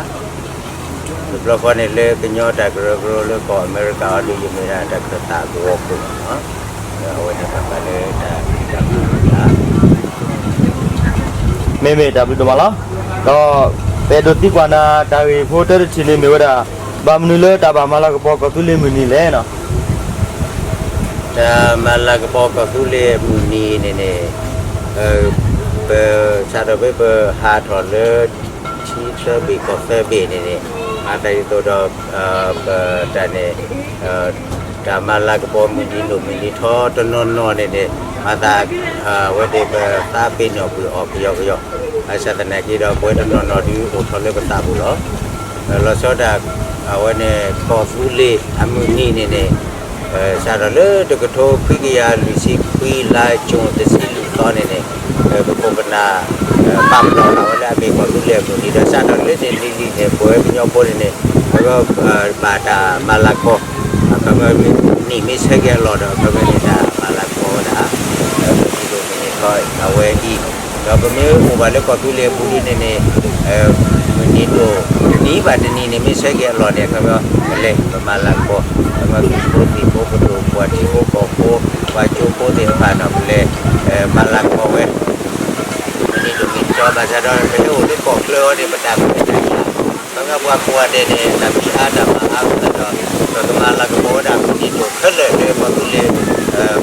တဘျီဃီန့ၣ်လၢကညီတၢ်ကရၢကရိလၢကီၢ်အမဲရကၤအံၤဒ်ယမ့ၢ်ဒၣ်တၢ်ခၢၣ်သးကဝီၤခိၣ်မးနီၤ အဝဲန့ၣ်ဘၣ်ဃးလၢတၢ် မ့မ့ၢ်တၢ်ဘျုးဒိၣ်မးလီၤ. ဒီးပအဲၣ်ဒိးသံကွၢ်နၤ တၢ်ဂ့ၢ်ဖိတၢတထံၣ်န့ၣ်မ့ၢ်ဝဲဒၣ် ဘၣ်မနုၤလၢတၢ်ဘၣ်မၤလၤကပီၤကီၢ်သူလ့ၤမုၢ်နံၤလဲၣ်နီၤ. တၢ်မၤလၤကပီၤကီၢ်သူလ့ၤမုၢ်နံၤန့ၣ်န့ၣ် ပ စးထီၣ်ဖဲပဟးထီၣ်လၢ ထံသၢဘ့ၣ်ကီၢ်သၢဘ့ၣ်န့ၣ်န့ၣ် မၤသးဒ်သိးဒီး ပတၢ်န့ၣ် တၢ်မၤလၤကပီၤမုၢ်နံၤဒိၣ်မုၢ်နံၤထီတနီၤနီၤန့ၣ်န့ၣ် မၤသး အဝဲသ့ၣ်ပသးပ့ၤနီၣ်ကွံာ်အီၤကယီကယီ, ဘၣ်ဆၣ်သနာ်က့ဒီး ပဝဲတနီၤနီၤဒုးအိၣ်ထီၣ်လၢပသးပူၤလီၤ. လီၤဆီဒၣ် အဝဲန့ၣ် ကီၢ်သူလ့ၤအမုၢ်နံၤန့ၣ်န့ၣ် စးထီၣ်လၢတကထိခွံကယၤလွံၢ်ဆံခွံ လါကၠူၣ်တဆံလွံၢ်သီန့ၣ်န့ၣ် ပခိၣ်ပနၢ် ပာ်ဖျါထီၣ်ဝဲလၢအမ့ၢ်ကီၢ်သူလ့ၤအမုၢ်နံၤဒီး စးထီၣ်လၢန့ၣ်လံၤလံၤန့ၣ် ပဝဲကညီဖိန့ၣ်န့ၣ် အဝဲဘၣ်တၢ်မၤလၤကပီၤ အခီပညီ နံၣ်မ့ၢ်ဆၢက့ၤအလီၢ်ဒီး အခီပညီန့ၣ် တၢ်မၤလၤကပီၤဝဲဒၣ် မုၢ်နံၤဒိၣ်မုၢ်နံၤထီအဝဲအံၤ, ဒီးပမ့ၢ်အိၣ်ဘၣ်လၢကီၢ်သူလ့ၤအပူၤဒ်န့ၣ်န့ၣ် မုၢ်နံၤဒိၣ် တနံၤဘၣ်တနံၤန့ၣ် မ့ၢ်ဆၢက့ၤအလီၢ်န့ၣ် အခီပညီ ပလဲၤပမၤလၤကပီၤ အခီပညီ သုးဖိသံၣ်ဖိပဒိၣ်ပှၤထံဖိကီၢ်ဖိ ပှၤကၠိဖိသ့ၣ်တဖၣ်န့ၣ် ပလဲၤ မၤလၤကပီၤဝဲ မုၢ်နံၤဒိၣ်မုၢ်နံၤထီ ဘၣ်ဆၣ်ဒီး ပဟဲအိၣ်လၢကီၢ်ချၢအံၤန့ၣ် ပတၢ်မ့ၢ်တၢ်တီ အခီပညီ ပှၤကိးဂၤဒဲးန့ၣ် တၢ်ဖံးအါတၢ်မၤအါအဃိသတးဒီး ပကမၤလၤကပီၤဝဲဒၣ်မုၢ်နံၤဒိၣ်ခဲလၢာ်လၢကီၢ်သူလ့ၤ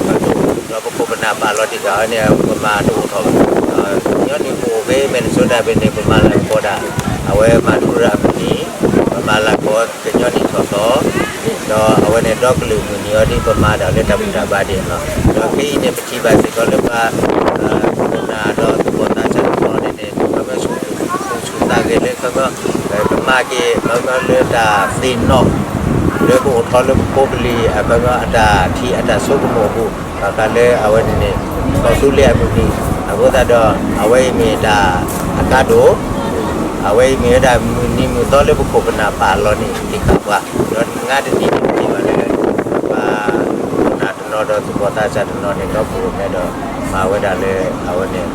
ပဒိၣ် ဒီးပခိၣ်ပနၢ်ပာ်လီၤတံၢ်ဃာ်ဝဲန့ၣ် ပမၤတအိၣ်ထီၣ်ဘၣ်. ကညီနုၢ်အိၣ်ဖဲ Minnesota ဖဲန့ၣ် ပမၤလၤကပီၤဒၣ် အဝဲမၤထူရၤအမုၢ်နံၤ ပမၤလၤကပီၤကညီနံၣ်ထီၣ်သီ ဒီးအဝဲန့ၣ် ဒီကလုာ်မုၢ်နံၤအံၤဒ် ပမၤတၢ်လၢတၢ်ဘူၣ်တၢ်ဘါဒ်န့ၣ်လီၤ. ဒီးခဲအံၤန့ၣ် ပထံၣ်ဘၣ်စ့ၢ်ကီးလၢပှၤ ခိၣ်နၢ်ဒီးသကိးသးစၢ်တနီၤန့ၣ်န့ၣ် အခီပညီ ဆူၣ်သူၣ်သးဂဲၤလၢ အခီပညီ ကမၤက့ၤ အခီပညီလၢတၢ်သ့ၣ်နီၣ် လၢကအိၣ်ထီၣ်လၢပဖိပလံၤ အခီပညီ အတၢ်ထံၣ်အတၢ်ဆိကမိၣ်အပူၤ ဘၣ်ဃးလၢအဝဲန့ၣ်န့ၣ် ကီၢ်သူလ့ၤအမုၢ်နံၤ အဃိသတးဒီး အဝဲအံၤမ့ၢ်တၢ်အကါဒိၣ် အဝဲအံၤမ့ၢ်ဝဲဒၣ်မုၢ်နံၤမုၢ်သီလၢပခိၣ်ပနၢ်ပာ်အလီၢ်န့ၣ် သ့ၣ်ခါပှၤ ဒီးနံၣ်တနံၤန့ၣ် ပထံၣ်ဘၣ်လၢ ပှၤခိၣ်နၢ်တနီၤဒီးသကိးသးစၢ်တနီၤန့ၣ် ဒီပုၢ်ဝဲၢ်မဲဒီး မၤဝဲဒၣ်လၢအဝဲန့ၣ်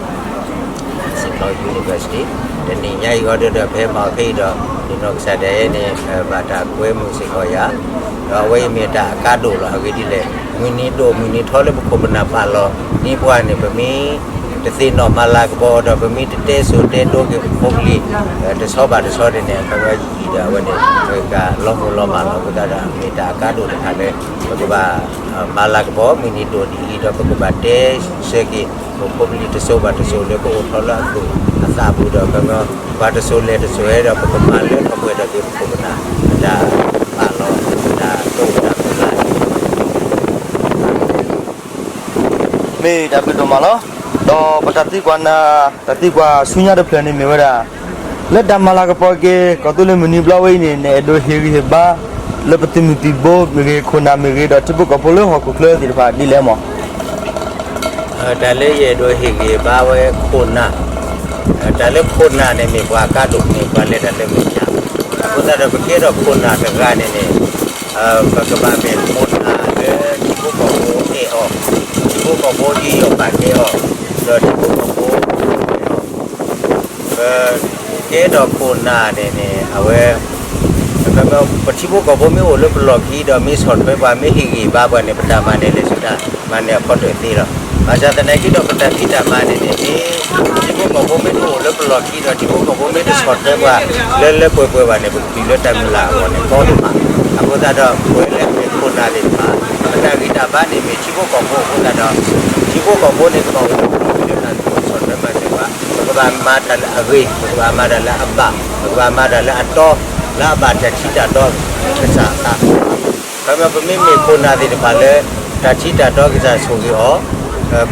Saint Paul University တနံၤညါအံၤဃီဒီး ဖဲမၤအီၤဖဲအံၤဒီး ယနီၢ်ကစၢ်ဒၣ်ယဲန့ၣ် ဘၣ်တၢ်ကွဲမုာ်စ့ၢ်ကီးယၤ ဒီးအဝဲအံၤမ့ၢ်တၢ်အကါဒိၣ်လီၤ. အဂ့ၢ်ဒ်လဲၣ် မုၢ်နံၤဒိၣ်မုၢ်နံၤထီလၢပခိၣ်ပနၢ်ပာ်လီၤန့ၢ်ပှၤန့ၣ် ပမ့ၢ်တသ့ၣ်နီၣ်မၤလၤကပီၤဒီး ပမ့ၢ်တတဲစိၤတဲဒိက့ၤပဖိပလံၤ တဆီဘၣ်တဆီန့ၣ်န့ၣ် အခီပညီယံာ်ဒီးအဝဲန့ၣ် ကလီၤမုၢ်လီၤမၢ်လီၤ. အဃိသတးဒီး မ့ၢ်တၢ်အကါဒိၣ်တခါလၢ ပကဘၣ် မၤလၤကပီၤ မုၢ်နံၤဒိၣ်နံၤအံၤဒီး ပကဘၣ်တဲဆၢက့ၤ ပဖိပလံၤတစိၤဘၣ်တစိၤလၢကအိၣ်ထီၣ်လၢအသူၣ် အသးပူၤဒီး အခီပညီ ပှၤတစိၤလဲၤတစိၤဝဲဒီး ပကမၤလၢထီၣ်ပှဲၤထီၣ်က့ၤပခိၣ်ပနၢ် အတၢ်ပာ်လီၤ အတၢ်တိာ်တၢ်ပာ်လီၤ မ့ၢ်တၢ်ဘျုးဒိၣ်မးလီၤ. ဒီးပတၢ်သံကွၢ်နၤ တၢ်သံကွၢ်ဆူညါတဖျၢၣ်န့ၣ်မ့ၢ်ဝဲဒၣ် လၢတၢ်မၤလၤကပီၤက့ၤ ကီၢ်သူလ့ၤမုၢ်နံၤဘျီဝဲအံၤန့ၣ် နအဲၣ်ဒိးဟ့ၣ်ဂံၢ်ဟ့ၣ်ဘါ လၢပသုးမုၢ်သံၣ်ဘိမ့ၢ်ဂ့ၤ ခိၣ်နၢ်မ့ၢ်ဂ့ၤ ဒီးထံဖိကီၢ်ဖိလၢဟီၣ်ခိၣ်ချၢသ့ၣ်တဖၣ်ဒ်လဲၣ်မး. တၢ်လၢယအဲၣ်ဒိးဟ့ၣ်ဂံၢ်ဟ့ၣ်ဘါဝဲခိၣ်နၢ် တၢ်လၢခိၣ်နၢ်န့ၣ်မ့ၢ်ပှၤအကါဒိၣ်မ့ၢ်ပှၤလဲၤတၢ်လၢမဲာ်ညါ အဃိသတးဒီးပကဲထီၣ်ခိၣ်နၢ်တဂၤန့ၣ်န့ၣ် ပကဘၣ်မ့ၢ်ခိၣ်နၢ်လၢထံဖိကီၢ်ဖိအဲၣ်အီၤ, ထံဖိကီၢ်ဖိဒုးယီၢ်ပာ်ကဲအီၤ, ဒီးထံဖိကီၢ်ဖိအဲၣ်အီၤ, ပကဲထီၣ်ခိၣ်နၢ်န့ၣ်န့ၣ် အဝဲ ပထံဖိကီၢ်ဖိမ့ၢ်အိၣ်လၢပလီၢ်ခံဒီးမ့ၢ်ဆီၣ်ထွဲပှၤ မ့ၢ်ဟ့ၣ်ဂံၢ်ဘါပှၤန့ၣ် ပတၢ်မၤန့ၣ်လဲၤဆူတၢ်မၤန့ၣ်အဖီတၢၢ်သ့လီၤ. ဘၣ်ဆၣ်သနာ်က့ဒီးပတၢ်ဖံးတၢ်မၤန့ၣ်န့ၣ် မ့ၢ်ထံဖိကီၢ်ဖိမ့ၢ်တအိၣ်လၢပလီၢ်ခံဒီး ထံဖိကီၢ်ဖိမ့ၢ်တဆီၣ်ထွဲပှၤ လၢလၢပှဲၤပှဲၤဘၣ်န့ၣ် ပကတုၤလၢတၢ်မုၢ်လၢ်အဂီၢ်န့ၣ် ကီဒိၣ်မး. အဃိသတးဒီး ပဝဲလၢအမ့ၢ်ခိၣ်နၢ်သ့ၣ်တဖၣ် ပတၢ်ဂံၢ်တၢ်ဘါန့ၣ်မ့ၢ်ထံဖိကီၢ်ဖိအဃိသတးဒီး ထံဖိကီၢ်ဖိန့ၣ် ကဘၣ်အိၣ်လၢပလီၢ်ခံဒီးတၢ်ဆီၣ်ထွဲမၤစၢၤပှၤ, ပကဘၣ်မၤတၢ်လၢအဂ့ၤ, ပကဘၣ်မၤတၢ်လၢအဘၣ်, ပကဘၣ်မၤတၢ်လၢအတီ, လၢအဘၣ်တၢ်ထံတၢ်တီကစၢ်အသး ခီဖျိပမ့မ့ၢ်ခိၣ်နၢ်သ့ၣ်တဖၣ်လၢ တၢ်ထံတၢ်တီကစၢ်ဆိၣ်ဂ့ၤအီၤ,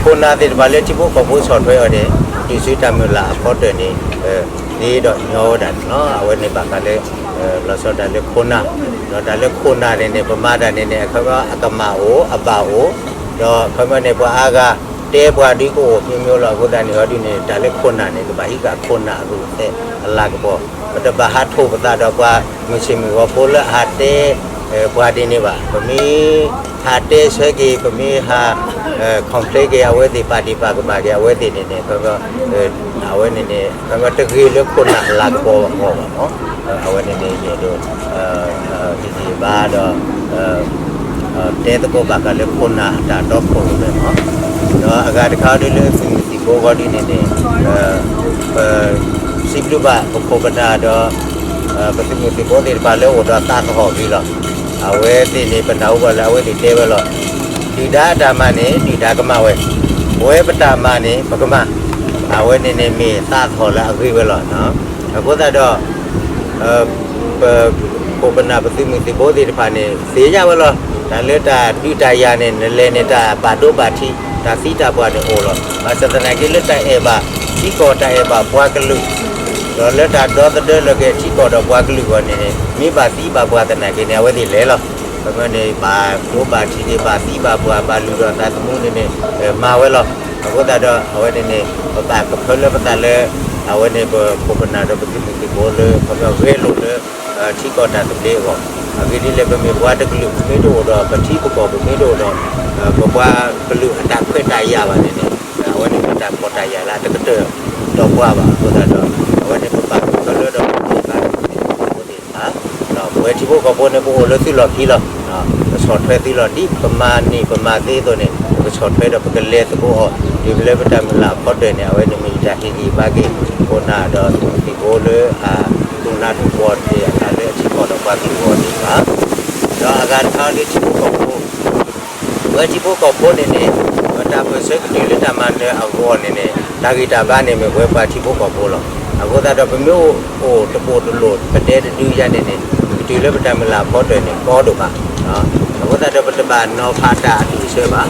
ခိၣ်နၢ်သ့ၣ်တဖၣ်လၢထံဖိကီၢ်ဖိဆီၣ်ထွဲအီၤန့ၣ် တုၤဆူတၢ်မုၢ်လၢ်အဖီတၢၢ်န့ၣ် သ့ဒီးညီဝဲဒၣ်န့ၣ်လီၤ. အဝဲန့ၣ်ဘၣ်ဃးလၢ လီၤဆီဒၣ်တၢ်လၢခိၣ်နၢ်, ဒီးတၢ်လၢခိၣ်နၢ်န့ၣ်န့ၣ် ပမၤတၢ်န့ၣ်န့ၣ် အခီပညီအကမၣ်အိၣ် အဘၣ်အိၣ်, ဒီးအခီပညီန့ၣ် ပှၤအါဂၤတဲပှၤဒုးကအိၣ် မျိုးမျိုး လီၤ. အဃိသတးန့ၣ် ဟီဒုန့ၣ် တၢ်လၢခိၣ်နၢ်န့ၣ် ကဘၣ်ဟံးဃာ်ခိၣ်နၢ်အရူၢ်အသဲးအလၤကပီၤ, ပတဘၣ်ဟးထိၣ်ပသးဒီးပှၤမုၢ်ဆ့ၣ်မုၢ်ဂီၤဖိလၢအဟးတဲ ပှၤဒ်န့ၣ်ဘၣ်. ပမ့ၢ်ဟးတဲဆၢက့ၤ ပမ့ၢ်ဟး complain က့ၤအဝဲသ့ၣ် ပာ်ဒ့ၣ်ပာ်ကမၣ်က့ၤအဝဲသ့ၣ်န့ၣ်န့ၣ် အဝဲန့ၣ်န့ၣ် တဂ့ၤလၢခိၣ်နၢ်အလၤကပီၤအဂီၢ်ဘၣ်မး. အဝဲန့ၣ်န့ၣ် ယအဲၣ်ဒိး ဟ့ၣ်ဂံၢ်ဘါဒီး တဲသကိးဘၣ်ဃးလၢခိၣ်နၢ်အတၢ်တီခိၣ်ရိၣ်မဲမး, ဒီးအဂၤတခါဒ်လၢသုးမုၢ်သံၣ်ဘိအဂီၢ်ဒ်န့ၣ်န့ၣ် ပစံးဘျုးဘၣ်ပခိၣ်ပနၢ်ဒီး ပသုးမုၢ်သံၣ်ဘိသ့ၣ်တဖၣ်လၢအိၣ်ဒီးသးသဟီၣ်ဂ့ၤလီၤ. အဝဲသ့ၣ်န့ၣ် ပနၢ်ဟူဘၣ်လၢအဝဲသ့ၣ်တဲဝဲလီၤ. ဒုၣ်ဒါအတၢ်မၤန့ၣ် ဒုၣ်ဒါကမၤဝဲ, ပဝဲပတၢ်မၤန့ၣ် ပကမၤ, အဝဲန့ၣ်န့ၣ်မ့ၢ်သးသဟီၣ်လၢအဂ့ၤဝဲလီၤ. အဃိသတးဒီး ပခိၣ်ပနၢ်ပသုးမုၢ်သံၣ်ဘိသ့ၣ်တဖၣ်န့ၣ် သ့ၣ်ညါဝဲလီၤ. တၢ်လၢတၢ်ဒုးတၢ်ယၤန့ၣ် နလဲၤန့ၣ် တၢ်ဘၣ်ဒိဘၣ်ထံး တၢ်သံတၢ်ပှၢ်န့ၣ်အိၣ်လီၤ. ဘၣ်ဆၣ်သနာ်က့ လၢတၢ်အဲၣ်ဘၣ်ထံကီၢ် တၢ်အဲၣ်ဘၣ်ပှၤကလုာ် ဒီးလၢတၢ်ဒီသဒၢလၢက့ၤထံကီၢ်ဒီးပှၤကလုာ်အဂီၢ်န့ၣ်န့ၣ် မ့ၢ်ဘၣ်သံဘၣ်ပှၢ်သနာ်က့န့ၣ် အဝဲသ့ၣ်လဲၤလီၤ. ပမ့ၢ်န့ၣ် ဘၣ်ဒိဘၣ်ထံးက့ၤ ဘၣ်သံဘၣ်ပှၢ် ဘၣ်လုၢ်ဒီးသးသမူန့ၣ်န့ၣ် မၤဝဲလီၤ. အဃိသတးဒီး အဝဲန့ၣ်န့ၣ် ပဘၣ်ကဖၢလၢပသးလၢ အဝဲန့ၣ် ပခိၣ်ပနၢ်ဒီးပသုးမုၢ်သံၣ်ဘိလၢ ပဂဲၤလိာ်လၢ ထံကီၢ်တၢ်သဘျ့အဂီၢ်, အဂ့ၢ်ဒ်လဲၣ် ပမ့ၢ်ပှၤတကလုာ် ပမ့ၢ်တအိၣ်ဒီးပထံပကီၢ် ပမ့ၢ်တအိၣ်ဒီး ပပှၤကလုာ်အတၢ်ခွဲးတၢ်ယာ်ဘၣ်န့ၣ်န့ၣ် အဝဲန့ၣ်မ့ၢ်တၢ်ကီတၢ်ယာ်လၢအတကတၢၢ်ဒီးပှၤဘၣ်. အဃိသတးဒီး အဝဲန့ၣ်ပဘၣ်ကဖၢလၢဒီး ပသုးမုၢ်သံၣ်ဘိသ့ၣ်တဖၣ် ဒီးပဝဲထံဖိကီၢ်ဖိန့ၣ် ပအိၣ်လၢသုးလီၢ်ခံလီၤ. ပဆီၣ်ထွဲသုးလီၢ် ဒ်ပမၤန့ၢ်ပမၤသ့အသိးန့ၣ် ပကဆီၣ်ထွဲဒီးပကလဲၤသကိးအီၤ တုၤလၢပတၢ်မုၢ်လၢ်အဖီတၢၢ်န့ၣ် အဝဲန့ၣ်မ့ၢ်ယတၢ်ဟ့ၣ်ဂံၢ်ဘါက့ၤ ခိၣ်နၢ်ဒီးသုးမုၢ်သံၣ်ဘိလၢအ ဒိၣ်နးဒိၣ်ကီၢ်တ့ၢ်အသးလၢထံကီၢ်ဒီးပှၤကလုာ်အဂီၢ်န့ၣ်လီၤ. ဒီးအဂၤတခါလၢထံဖိကီၢ်ဖိ ပဝဲထံဖိကီၢ်ဖိန့ၣ်န့ၣ် ပတၢ်ပၢၢ်ဆၢကတုၤလၢတၢ်မၤနၢၤအဂီၢ်န့ၣ်န့ၣ် တၢ်ဂံၢ်တၢ်ဘါန့ၣ်မ့ၢ်ပဝဲပှၤထံဖိကီၢ်ဖိလီၤ. အဃိသတးဒီး ပမ့ၢ်အိၣ်တပိာ်တလိၣ် ပဒဲတဒုယၤန့ၣ်န့ၣ် ကတုၤလၢပတၢ်မုၢ်လၢ်အဖီတၢၢ်န့ၣ် ကီဒိၣ်မး. အဃိသတးဒီး ပတဘၣ်နီၤဖးတၢ်အဒူၣ်အဆၢဘၣ်.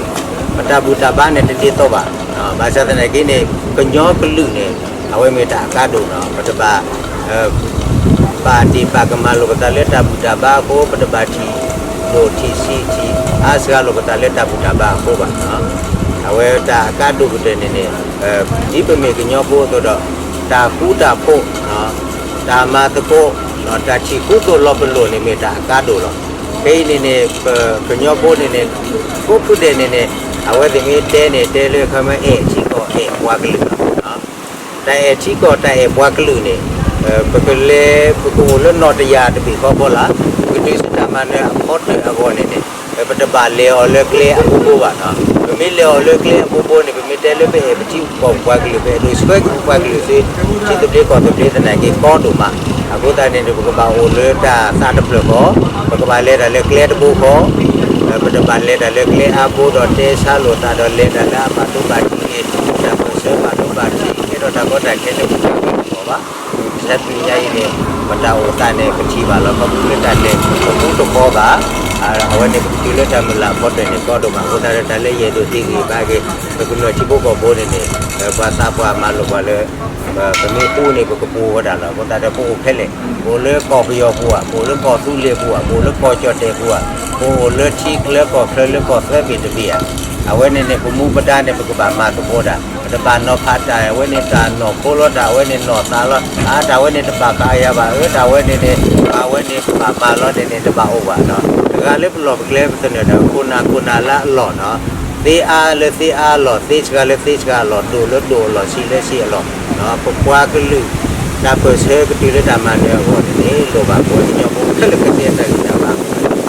ပတၢ်ဘူၣ်တၢ်ဘါန့ၣ်တဒ်သိးဘၣ်. ဘၣ်ဆၣ်သနာ်က့န့ၣ် ကညီကလုာ်န့ၣ် အဝဲမ့ၢ်တၢ်အကါဒိၣ်လီၤ. ပတဘၣ် ပာ်တ့ၢ်ပာ်ကမၣ်လိာ်ပသးလၢတၢ်ဘူၣ်တၢ်ဘါအဃိ ပတဘၣ်ထံၣ်လိာ်ထံၣ်ဆံးထံၣ်အါစှၤလိာ်ပသးလၢတၢ်ဘူၣ်တၢ်ဘါအဃိဘၣ်. အဝဲတၢ်အကါဒိၣ်ကတၢၢ်န့ၣ်န့ၣ် ဒ်ပမ့ၢ်ကညီဖိအသိးဒီး တၢ်ဃူတၢ်ဖိး တၢ်မၤသကိး တၢ်ထံၣ်ဃူသိးလီၤပလိာ်န့ၣ်မ့ၢ်တၢ်အကါဒိၣ်လီၤ. ခဲအံၤန့ၣ်န့ၣ် ပကညီဖိန့ၣ်န့ၣ် ကိးဖုဒဲးန့ၣ်န့ၣ် အဝဲသ့ၣ်မ့ၢ်တဲန့ၣ် တဲလၢခီမ့ၢ်အဲၣ်ထံကီၢ်အဲၣ်ပှၤကလုာ်လီၤ. တၢ်အဲၣ်ထံကီၢ်တၢ်အဲၣ်ပှၤကလုာ်န့ၣ် ပကလဲၤ ပကအိၣ်လၢနီၢ်တယၢ်တဘ့ၣ်ဃီဖိလီၤ. ပကတုၤဆူတၢ်မၤနၢၤအဖီတၢၢ်အဂီၢ်န့ၣ်န့ၣ် ပတဘၣ်လဲၤအီၤလၢကျဲအဘိဘိဘၣ်လီၤ. ပမ့ၢ်လဲၤအီၤလၢကျဲအဘိဘိန့ၣ် ပမ့ၢ်တဲလၢပအဲၣ်ပထံပကီၢ်ပှၤကလုာ် ပအဲၣ်ဒိးဆှၢက့ၤပှၤကလုာ်ဆူ ထံသဘျ့ကီၢ်သဘျ့သနာ်က့ ကီဒိၣ်မး. အဃိသတးန့ၣ် ပကဘၣ်အိၣ်လၢတၢ်သးတဖျၢၣ်ဃီ, ပကဘၣ်လဲၤတၢ်လၢကျဲတဘိဃီ, ပတဘၣ်လဲၤတၢ်လၢကျဲအါဘိဒီးတဲဆါလိာ်သးဒီးလဲၤတၢ်လၢအဘၣ်ဒိဘၣ်ထံး တၢ်ပၢၢ်ဆၢဘၣ်ဒိဘၣ်ထံး ကဲထီၣ်တၢ်ကီတၢ်ခဲလၢပဂီၢ်ဘၣ်. တနံၤညါအံၤန့ၣ် ပတၢ်အိၣ်သးန့ၣ် ပထံၣ်ဘၣ်လီၤ ခီဖျိလၢတၢ်လဲၤတဃူတဃီဘၣ်. အဝဲန့ၣ် ပကတုၤလၢတၢ်မုၢ်လၢ်အဖီတၢၢ်န့ၣ် ကီဒိၣ်မး. အဃိသတးဒီး တၢ်လၢယအဲၣ်ဒိးဟ့ၣ်ဂံၢ်ဘါက့ၤ ပကမျၢၢ်ထံဖိကီၢ်ဖိန့ၣ်န့ၣ် ပှၤသးပှၢ်မၤလိာ်ပှၤလၢ ပမ့ၢ်ဃူန့ၣ် ပကပိာ်ဝဲဒၣ်လီၤ. အဃိသတးဒီး ပအိၣ်ဖဲလဲၣ်, ပအိၣ်လၢကီၢ်ပယီၤပူၤဧါ, ပအိၣ်လၢကီၢ်သူလ့ၤပူၤဧါ, ပအိၣ်လၢကီၢ်ကၠီၣ်တဲၣ်ပူၤဧါ, ပအိၣ်လၢထံချၢကီၢ်ချၢလၢကီၢ်သၢဘ့ၣ်တဘ့ၣ်ဧါ, အဝဲန့ၣ်န့ၣ် ပမူပဒါန့ၣ် ပကဘၣ်မၤသကိးတၢ်, ပတဘၣ်နီၤဖးတၢ် အဝဲန့ၣ်တၢ်နီၢ်ခိလီၤ တၢ်အဝဲန့ၣ်နီၢ်သးလီၤ, အါ တၢ်ဝဲန့ၣ်တဘၣ်ဃးယၤဘၣ်ဧါ, တၢ်ဝဲန့ၣ်န့ၣ် ပှၤဝဲန့ၣ်ပဘၣ်မၤလီၤန့ၣ်န့ၣ် တဘၣ်အိၣ်ဘၣ်လီၤ. တဂၤလၢပလီၢ်ပကျဲပသနၢၣ်ဒီး ခိၣ်နၢ်ခိၣ်နၢ်လၢအလီၢ်နီၤ သ့အါလၢသ့အါအလီၢ်, သ့စှၤလၢသ့စှၤအလီၢ်, ဒိၣ်လၢဒိၣ်အလီၢ်, ဆံးလၢဆံးအလီၢ်, ပပှၤကလုာ် တၢ်ပၢၢ်ဆၢကတုၤလၢတၢ်မၤနၢၤအဂီၢ်န့ၣ်န့ၣ် လိၣ်ဘၣ်ပှၤကညီဖိခဲလၢာ်ကတဲတၢ်ဂံၢ်တၢ်ဘါအဂီၢ်,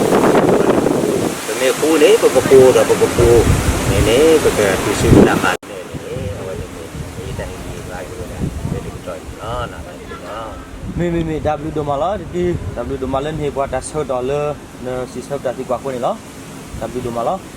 ပမ့ၢ်ဃူန့ၣ် ပကပိာ်ဒီးပကပိာ်န့ၣ်န့ၣ် ပကတုၤဆူတၢ်မၤနၢၤန့ၣ်န့ၣ် အဝဲန့ၣ်န့ၣ် ယတၢ်ဟ့ၣ်ဂံၢ်ဘါက့ၤဝဲဒၣ် လၢတကတီၢ်အံၤန့ၣ်လီၤ. မ့မ့ၢ်မ့ၢ် တၢ်ဘျုးဒိၣ်မးလီၤ. တၢ်ဘျုးဒိၣ်မးလၢနဟ့ၣ်ပှၤတၢ်ဆၢကတီၢ်လၢ နစံးဆၢပတၢ်သံကွၢ်အဃိန့ၣ်လီၤ. တၢ်ဘျုးဒိၣ်မးလီၤ.